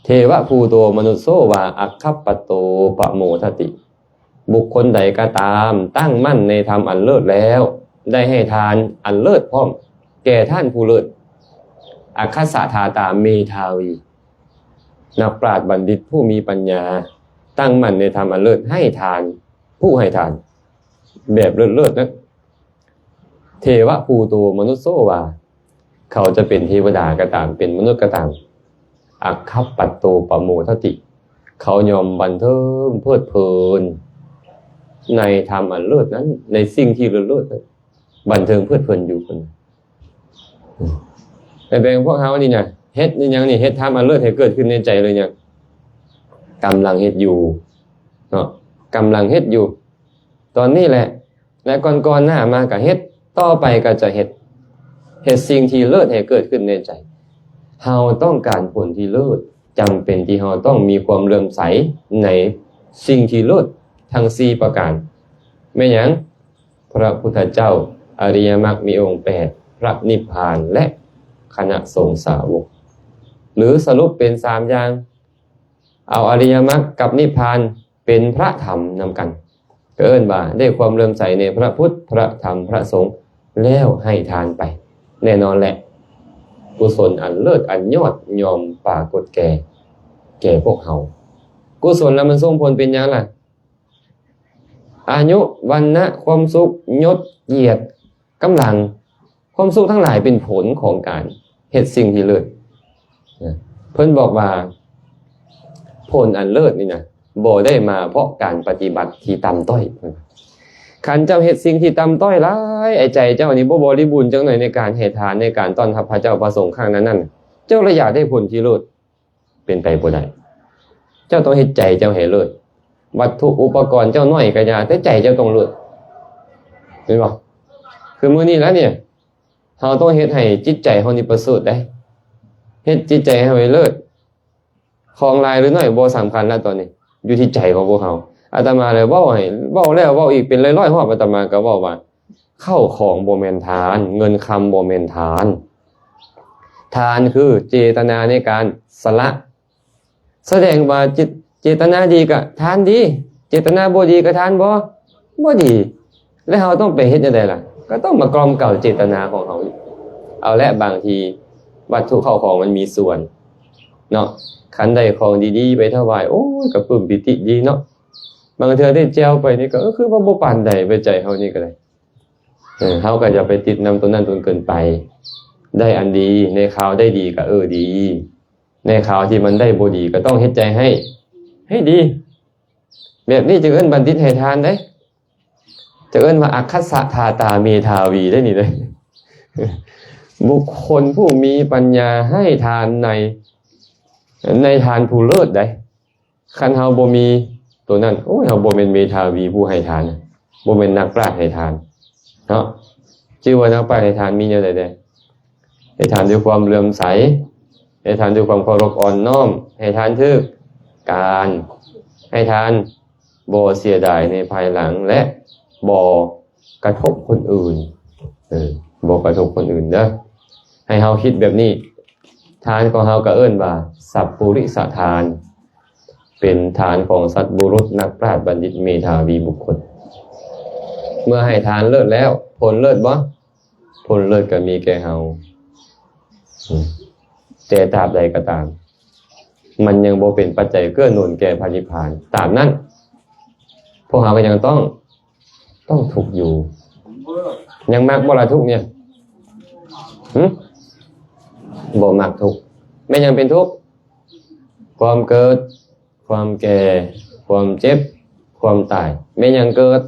ເທວະພູໂຕມະນຸດໂສວາ ອັກຂະປັດໂຕປະໂມທະຕິ. ບຸກຄົນໃດກໍຕາມຕັ້ງໝັ້ນໃນທຳອັນເລີດແລ້ວ ໄດ້ໃຫ້ທານອັນເລີດພ້ອມແກ່ທ່ານຜູ້ເລີດ. ອັກຂັດສະທາຕາເມທາວີ ນັກປາດບັນດິດຜູ້ມີປັນຍາ ຕັ້ງໝັ້ນໃນທຳອັນເລີດ ໃຫ້ທານ ຜູ້ໃຫ້ທານແບບເລີດໆນັ້ນ ເທວະພູໂຕມະນຸດໂສວາ ເຂົາຈະເປັນເທວະດາກໍຕາມ ເປັນມະນຸດກໍຕາມ ອັກຂະປັດໂຕປະໂມທະຕິ ເຂົາຍ່ອມບັນເທີງເພີດເພີນໃນທຳອັນເລີດນັ້ນ ໃນສິ່ງທີ່ເລີດໆນັ້ນ ບັນເທີງເພີດເພີນຢູ່ພຸ້ນ. ແຕ່ແບ່ງພວກເຮົານີ້ນະ ເຮັດອີ່ຫຍັງນີ້ ເຮັດທຳອັນເລີດໃຫ້ເກີດຂຶ້ນໃນໃຈຫຼືຍັງ? ກຳລັງເຮັດຢູ່ເນາະ ກຳລັງເຮັດຢູ່ຕອນນີ້ແຫຼະ ແລະ ກ່ອນໆໜ້າມາກໍເຮັດ ຕໍ່ໄປກໍຈະເຮັດ ເຮັດສິ່ງທີ່ເລີດໃຫ້ເກີດຂຶ້ນໃນໃຈ. ເຮົາຕ້ອງການຜົນທີ່ເລີດ ຈຳເປັນທີ່ເຮົາຕ້ອງມີຄວາມເຫຼື້ອມໃສໃນສິ່ງທີ່ເລີດທັງສີ່ປະການ. ແມ່ນຫຍັງ? ພະພຸດທະເຈົ້າ, ອະລິຍະມັກມີອົງແປດ, ພະນິບພານ ແລະ ຄະນະສົງສາວົກ ຫຼື ສະຫຼຸບເປັນສາມຢ່າງ ເອົາອະລິຍະມັກກັບນິບພານເປັນພະທຳນຳກັນ ກໍເອີ້ນວ່າໄດ້ຄວາມເຫຼື້ອມໃສໃນພະພຸດ, ພະທຳ, ພະສົງ ແລ້ວໃຫ້ທານໄປ. ແນ່ນອນແຫຼະ ກຸສົນອັນເລີດອັນຍອດຍ່ອມປາກົດແກ່, ແກ່ພວກເຮົາ. ກຸສົນລະມັນສົ່ງຜົນເປັນຫຍັງລະ? ອາຍຸ, ວັນນະ, ຄວາມສຸກ, ຍົດ, ກຽດ, ກຳລັງ, ຄວາມສຸກທັງຫຼາຍເປັນຜົນຂອງການເຮັດສິ່ງທີ່ເລີດ. ເພິ່ນບອກວ່າ ຜົນອັນເລີດນີ້ນະ ບໍ່ໄດ້ມາເພາະການປະຕິບັດທີ່ຕ່ຳຕ້ອຍ. ຄັນເຈົ້າເຮັດສິ່ງທີ່ຕ່ຳຕ້ອຍຫຼາຍ, ໄອ້ໃຈເຈົ້ານີ້ບໍ່ບໍລິບູນຈັກໜ່ອຍໃນການໃຫ້ທານ, ໃນການຕ້ອນຮັບພະເຈົ້າພະສົງຄັ້ງນັ້ນໆ, ເຈົ້າລະຢາກໄດ້ຜົນທີ່ເລີດ. ເປັນໄປບໍ່ໄດ້. ເຈົ້າຕ້ອງເຮັດໃຈເຈົ້າໃຫ້ເລີດ. ວັດຖຸອຸປະກອນເຈົ້າໜ້ອຍກະຢ່າ, ແຕ່ໃຈເຈົ້າຕ້ອງເລີດ. ເຫັນບໍ່? ຄືມື້ນີ້ລະນີ້, ເຮົາຕ້ອງເຮັດໃຫ້ຈິດໃຈເຮົານີ້ປະເສີດເດ້ ເຮັດຈິດໃຈເຮົາໃຫ້ເລີດ. ຂອງຫຼາຍຫຼືໜ້ອຍບໍ່ສຳຄັນລະ ຕອນນີ້ຢູ່ທີ່ໃຈຂອງພວກເຮົາ. ອາດຕະມາລະເວົ້າໃຫ້ ເວົ້າແລ້ວເວົ້າອີກເປັນຮ້ອຍໆຮອບ ອາດຕະມາກໍເວົ້າວ່າ ເຂົ້າຂອງບໍ່ແມ່ນທານ, ເງິນຄຳບໍ່ແມ່ນທານ. ທານຄືເຈດຕະນາໃນການສະຫຼະ. ສະແດງວ່າເຈ ເຈດຕະນາດີກໍທານດີ, ເຈດຕະນາບໍ່ດີກໍທານບໍ່ ບໍ່ດີ. ແລ້ວເຮົາຕ້ອງໄປເຮັດຈັ່ງໃດລະ? ກໍຕ້ອງມາກ່ອມເກົາເຈດຕະນາຂອງເຮົາ. ເອົາແຫຼະ ບາງທີວັດຖຸເຂົ້າຂອງມັນມີສ່ວນເນາະ. ຄັນໄດ້ຂອງດີໆໄປຖວາຍ ໂອ້ຍ ກະປຶ້ມປີຕິດີເນາະ. ບາງເທື່ອທີ່ແຈ່ວໄປນີ້ກໍ ເອີ ຄືວ່າບໍ່ປານໃດ ໄວ້ໃຈເຮົານີ້ກໍໄດ້. ເອີ ເຮົາກໍຢ່າໄປຕິດນຳຕົວນັ້ນຈົນເກີນໄປ. ໄດ້ອັນດີ ໃນຄາວໄດ້ດີກໍ ເອີ ດີ. ໃນຄາວທີ່ມັນໄດ້ບໍ່ດີ ກໍຕ້ອງເຮັດໃຈໃຫ້ ໃຫ້ດີ. ແບບນີ້ຈຶ່ງເອີ້ນບັນດິດໃຫ້ທານເດ້. ຈະເອີ້ນວ່າອັກຄັດສະທາຕາເມທາວີໄດ້ນີ້ເດ້. ບຸກຄົນຜູ້ມີປັນຍາໃຫ້ທານໃນ ໃນທານຜູ້ເລີດໃດ໋. ຄັນເຮົາບໍ່ມີໂຕນັ້ນ ໂອ້ຍ ເຮົາບໍ່ແມ່ນເມທາວີຜູ້ໃຫ້ທານ, ບໍ່ແມ່ນນັກປາດໃຫ້ທານເນາະ. ຈື່ວ່ານັກປາດໃຫ້ທານມີແນວໃດແດ່? ໃຫ້ທານດ້ວຍຄວາມເຫຼື້ອມໃສ, ໃຫ້ທານດ້ວຍຄວາມເຄົາລົບອ່ອນນ້ອມ, ໃຫ້ທານຖືກການ, ໃຫ້ທານບໍ່ເສຍດາຍໃນພາຍຫຼັງ ແລະ ບໍ່ກະທົບຄົນອື່ນ. ເອີ ບໍ່ກະທົບຄົນອື່ນເດີ. ໃຫ້ເຮົາຄິດແບບນີ້. ທານຂອງເຮົາກໍເອີ້ນວ່າສັບປຸລິສະທານ, ເປັນທານຂອງສັດບຸລຸດ ນັກປາດ ບັນດິດ ເມທາວີບຸກຄົນ. ເມື່ອໃຫ້ທານເລີດແລ້ວ ຜົນເລີດບໍ່? ຜົນເລີດກໍມີແກ່ເຮົາ. ອືມ ແຕ່ຕາບໃດກໍຕາມ ມັນຍັງບໍ່ເປັນປັດໄຈເກື້ອໜູນແກ່ພະນິບພານ. ຕາມນັ້ນ ພວກເຮົາກໍຍັງຕ້ອງ ຕ້ອງທຸກຢູ່. ຍັງມັກບໍ່ລະທຸກນີ້? ຫຶ? ບໍ່ມັກທຸກ. ແມ່ນຫຍັງເປັນທຸກ? ຄວາມເກີດ, ຄວາມແກ່, ຄວາມເຈັບ, ຄວາມຕາຍ. ແມ່ນຫຍັງເກີດ?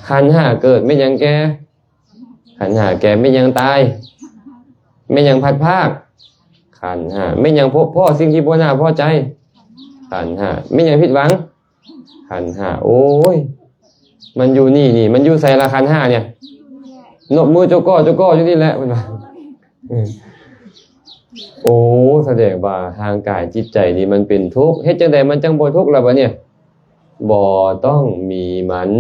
ຂັນຫ້າເກີດ. ແມ່ນຫຍັງແກ່? ຂັນຫ້າແກ່. ແມ່ນຫຍັງຕາຍ? ແມ່ນຫຍັງພັດພາກ? ຂັນຫ້າ. ແມ່ນຫຍັງພົບພໍ້ສິ່ງທີ່ບໍ່ໜ້າພໍໃຈ? ຂັນຫ້າ. ແມ່ນຫຍັງຜິດຫວັງ? ຂັນຫ້າ. ໂອ້ຍ ມັນຢູ່ນີ້ນີ້ ມັນຢູ່ໃສລະ ຂັນຫ້ານີ້? ນົບມືໂຈະກໍໂຈະກໍຢູ່ນີ້ແຫຼະ ເພິ່ນວ່າ. ໂອ້ ສະແດງວ່າຮ່າງກາຍຈິດໃຈນີ້ມັນເປັນທຸກ. ເຮັດຈັ່ງໃດມັນຈັ່ງບໍ່ທຸກລະບາດນີ້? ບໍ່ຕ້ອງມີມັນ.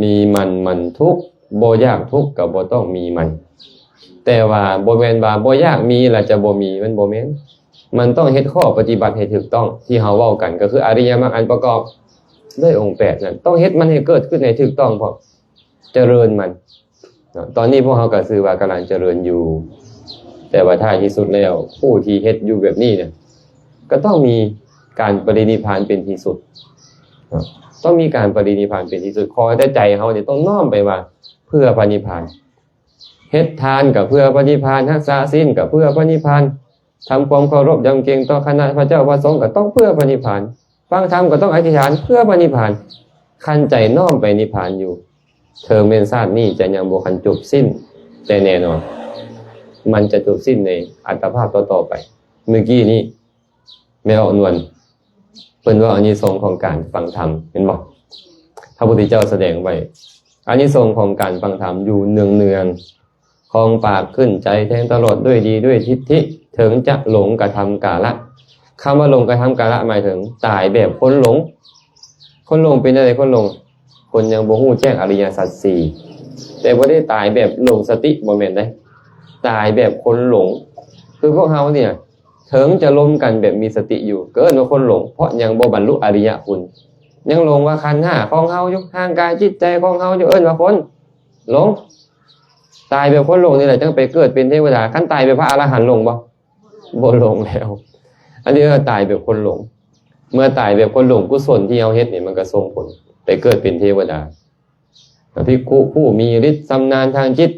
ມີມັນ ມັນທຸກ, ບໍ່ຢາກທຸກກໍບໍ່ຕ້ອງມີມັນ. ແຕ່ວ່າບໍ່ແມ່ນວ່າບໍ່ຢາກມີແລ້ວຈະບໍ່ມີ, ມັນບໍ່ແມ່ນ. ມັນຕ້ອງເຮັດຂໍ້ປະຕິບັດໃຫ້ຖືກຕ້ອງ ທີ່ເຮົາເວົ້າກັນ ກໍຄືອະລິຍະມັກອັນປະກອບດ້ວຍອົງແປດນັ້ນ. ຕ້ອງເຮັດມັນໃຫ້ເກີດຂຶ້ນໃຫ້ຖືກຕ້ອງພ້ອມ, ຈະເລີນມັນເນາະ. ຕອນນີ້ພວກເຮົາກໍຊື່ວ່າກຳລັງຈະເລີນຢູ່, ແຕ່ວ່າທ້າຍທີ່ສຸດແລ້ວ ຜູ້ທີ່ເຮັດຢູ່ແບບນີ້ນະ ກໍຕ້ອງມີການປະລິນິບພານເປັນທີ່ສຸດເນາະ, ຕ້ອງມີການປະລິນິບພານເປັນທີ່ສຸດ. ຂໍແຕ່ໃຈເຮົານີ້ຕ້ອງນ້ອມໄປວ່າເພື່ອພະນິບພານ, ເຮັດທານກໍເພື່ອພະນິບພານ, ຮັກສາສິນກໍເພື່ອພະນິບພານ, ທຳຄວາມເຄົາລົບຢຳເກງຕໍ່ຄະນະພະເຈົ້າພະສົງກໍຕ້ອງເພື່ອພະນິບພານ, ຟັງທຳກໍຕ້ອງອະທິຖານເພື່ອພະນິບພານ. ຄັນໃຈນ້ອມໄປນິບພານຢູ່, ເຖິງແມ່ນຊາດນີ້ຈະຍັງບໍ່ທັນຈົບສິ້ນ, ແຕ່ແນ່ນອນ ມັນຈະຈົບສິ້ນໃນອັດຕະພາບຕໍ່ໆໄປ. ມື້ກີ້ນີ້ ແມ່ອອກນວນ ເພິ່ນເວົ້າອານິສົງຂອງການຟັງທຳ ເຫັນບໍ່? ພະພຸດທະເຈົ້າສະແດງໄວ້ອານິສົງຂອງການຟັງທຳຢູ່ເນືອງໆ, ຄອງປາກຂຶ້ນໃຈແທງຕະຫຼອດດ້ວຍດີດ້ວຍທິດຖິ, ເຖິງຈະຫຼົງກະທຳກາລະ. ຄຳວ່າຫຼົງກະທຳກາລະ ໝາຍເຖິງຕາຍແບບຄົນຫຼົງ. ຄົນຫຼົງເປັນແນວໃດ? ຄົນຫຼົງ ຄົນຍັງບໍ່ຮູ້ແຈ້ງອະລິຍະສັດສີ່, ແຕ່ບໍ່ໄດ້ຕາຍແບບຫຼົງສະຕິ, ບໍ່ແມ່ນເດ້, ຕາຍແບບຄົນຫຼົງ. ຄືພວກເຮົານີ້ ເຖິງຈະລົມກັນແບບມີສະຕິຢູ່ ກໍເອີ້ນວ່າຄົນຫຼົງ, ເພາະຍັງບໍ່ບັນລຸອະລິຍະຄຸນ. ຍັງຫຼົງວ່າຂັນຫ້າຂອງເຮົາຢູ່, ຮ່າງກາຍຈິດໃຈຂອງເຮົາຢູ່, ເອີ້ນວ່າຄົນຫຼົງ. ຕາຍແບບຄົນຫຼົງນີ້ແຫຼະ ຈັ່ງໄປເກີດເປັນເທວະດາ. ຄັນຕາຍແບບພະອະລະຫັນຫຼົງບໍ່? ບໍ່ຫຼົງແລ້ວ. ອັນນີ້ເອີ້ນວ່າຕາຍແບບຄົນຫຼົງ. ເມື່ອຕາຍແບບຄົນຫຼົງ, ກຸສົນທີ່ເຮົາເຮັດນີ້ ມັນກໍສົ່ງຜົນໄປເກີດເປັນເທວະດາ. ພິກຂຸຜູ້ມີລິດຊຳນານທາງຈິດ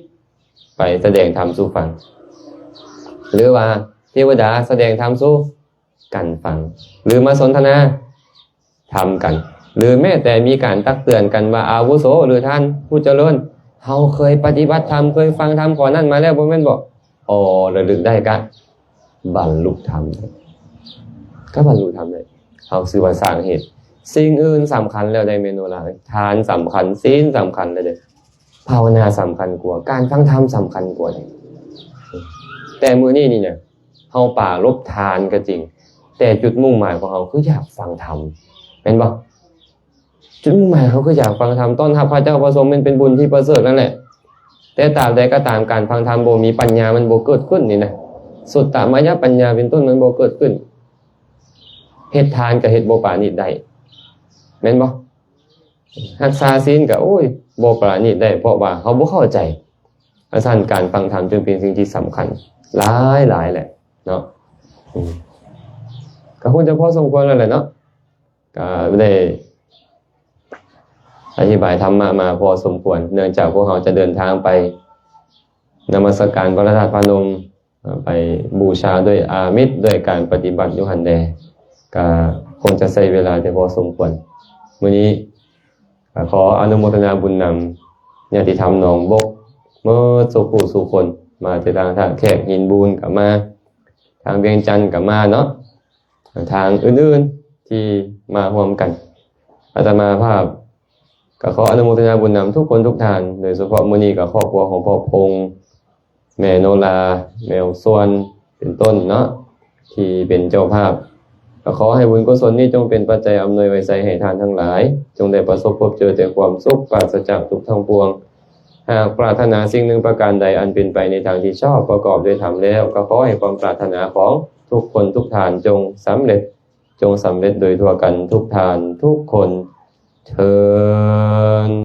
ໄປສະແດງທຳສູ່ຟັງ, ຫຼືວ່າເທວະດາສະແດງທຳສູ່ກັນຟັງ ຫຼືມາສົນທະນາທຳກັນ, ຫຼືແມ້ແຕ່ມີການຕັກເຕືອນກັນວ່າ ອາວຸໂສ ຫຼືທ່ານຜູ້ຈະເລີນ, ເຮົາເຄີຍປະຕິບັດທຳ, ເຄີຍຟັງທຳຂໍ້ນັ້ນມາແລ້ວບໍ່ແມ່ນບໍ? ອໍ ລະລຶກໄດ້ກະບັນລຸທຳ, ກະບັນລຸທຳໄດ້. ເຮົາຊື່ວ່າສ້າງເຫດ. ສິ່ງອື່ນສຳຄັນແລ້ວໃດ໋ ແມ່ໂນລາ, ທານສຳຄັນ, ສິນສຳຄັນແລ້ວເດ້. ພາວະນາສຳຄັນກວ່າ ການຟັງທຳສຳຄັນກວ່າເດ້. ແຕ່ມື້ນີ້ນີ້ນະ ເຮົາປາລົບທານກໍຈິງ ແຕ່ຈຸດມຸ່ງໝາຍຂອງເຮົາຄືຢາກຟັງທຳ ແມ່ນບໍ່? ຈຸດມຸ່ງໝາຍເຮົາຄືຢາກຟັງທຳ ຕ້ອນຮັບພະເຈົ້າພະສົງ ແມ່ນເປັນບຸນທີ່ປະເສີດນັ້ນແຫຼະ. ແຕ່ຕາບໃດກໍຕາມ ການຟັງທຳບໍ່ມີ ປັນຍາມັນບໍ່ເກີດຂຶ້ນນີ້ນະ ສຸດຕະມະຍະປັນຍາເປັນຕົ້ນ ມັນບໍ່ເກີດຂຶ້ນ. ເຮັດທານກໍເຮັດບໍ່ປານີດໄດ້ ແມ່ນບໍ່? ຮັກສາສິນກໍ ໂອ້ຍ ບໍ່ປານີດໄດ້ ເພາະວ່າເຮົາບໍ່ເຂົ້າໃຈ. ອັນຊັ້ນ ການຟັງທຳຈຶ່ງເປັນສິ່ງທີ່ສຳຄັນຫຼາຍໆແຫຼະເນາະ. ອືມ ກໍຄົງຈະພໍສົມຄວນແລ້ວແຫຼະເນາະ ກໍໄດ້ອະທິບາຍທຳມະມາພໍສົມຄວນ ເນື່ອງຈາກພວກເຮົາຈະເດີນທາງໄປນະມັດສະການພະທາດພະນົມ ໄປບູຊາດ້ວຍອາມິດ ດ້ວຍການປະຕິບັດຢູ່ຫັ້ນແດ່ ກະຄົງຈະໃຊ້ເວລາແຕ່ພໍສົມຄວນ. ມື້ນີ້ກະຂໍອະນຸໂມທະນາບຸນນຳຍາດຕິທຳໜອງບົກ ເໝິດສູ່ຜູ້ສູ່ຄົນ ມາແຕ່ທາງທ່າແຂກ ຫີນບູນກະມາ ທາງວຽງຈັນກະມາເນາະ ທາງອື່ນໆທີ່ມາຮ່ວມກັນ. ອາດຕະມາພາບກະຂໍອະນຸໂມທະນາບຸນນຳທຸກຄົນທຸກທ່ານ ໂດຍສະເພາະມື້ນີ້ກະຄອບຄົວຂອງພໍ່ພົງ ແມ່ໂນລາ ແມ່ອົງຊວນ ເປັນຕົ້ນເນາະ ທີ່ເປັນເຈົ້າພາບ. ກໍຂໍໃຫ້ບຸນກຸສົນນີ້ຈົ່ງເປັນປັດໄຈອຳນວຍໄວໄຊໃຫ້ທ່ານທັງຫຼາຍ ຈົ່ງໄດ້ປະສົບພົບເຈີແຕ່ຄວາມສຸກ ປາສະຈາກທຸກທັງປວງ. ຫາກປາດຖະໜາສິ່ງໜຶ່ງປະການໃດອັນເປັນໄປໃນທາງທີ່ຊອບ ປະກອບດ້ວຍທຳແລ້ວ ກໍຂໍໃຫ້ຄວາມປາດຖະໜາຂອງທຸກຄົນທຸກທ່ານຈົ່ງສຳເລັດ, ຈົ່ງສຳເລັດໂດຍທົ່ວກັນທຸກທ່ານທຸກຄົນເທີ້ນ.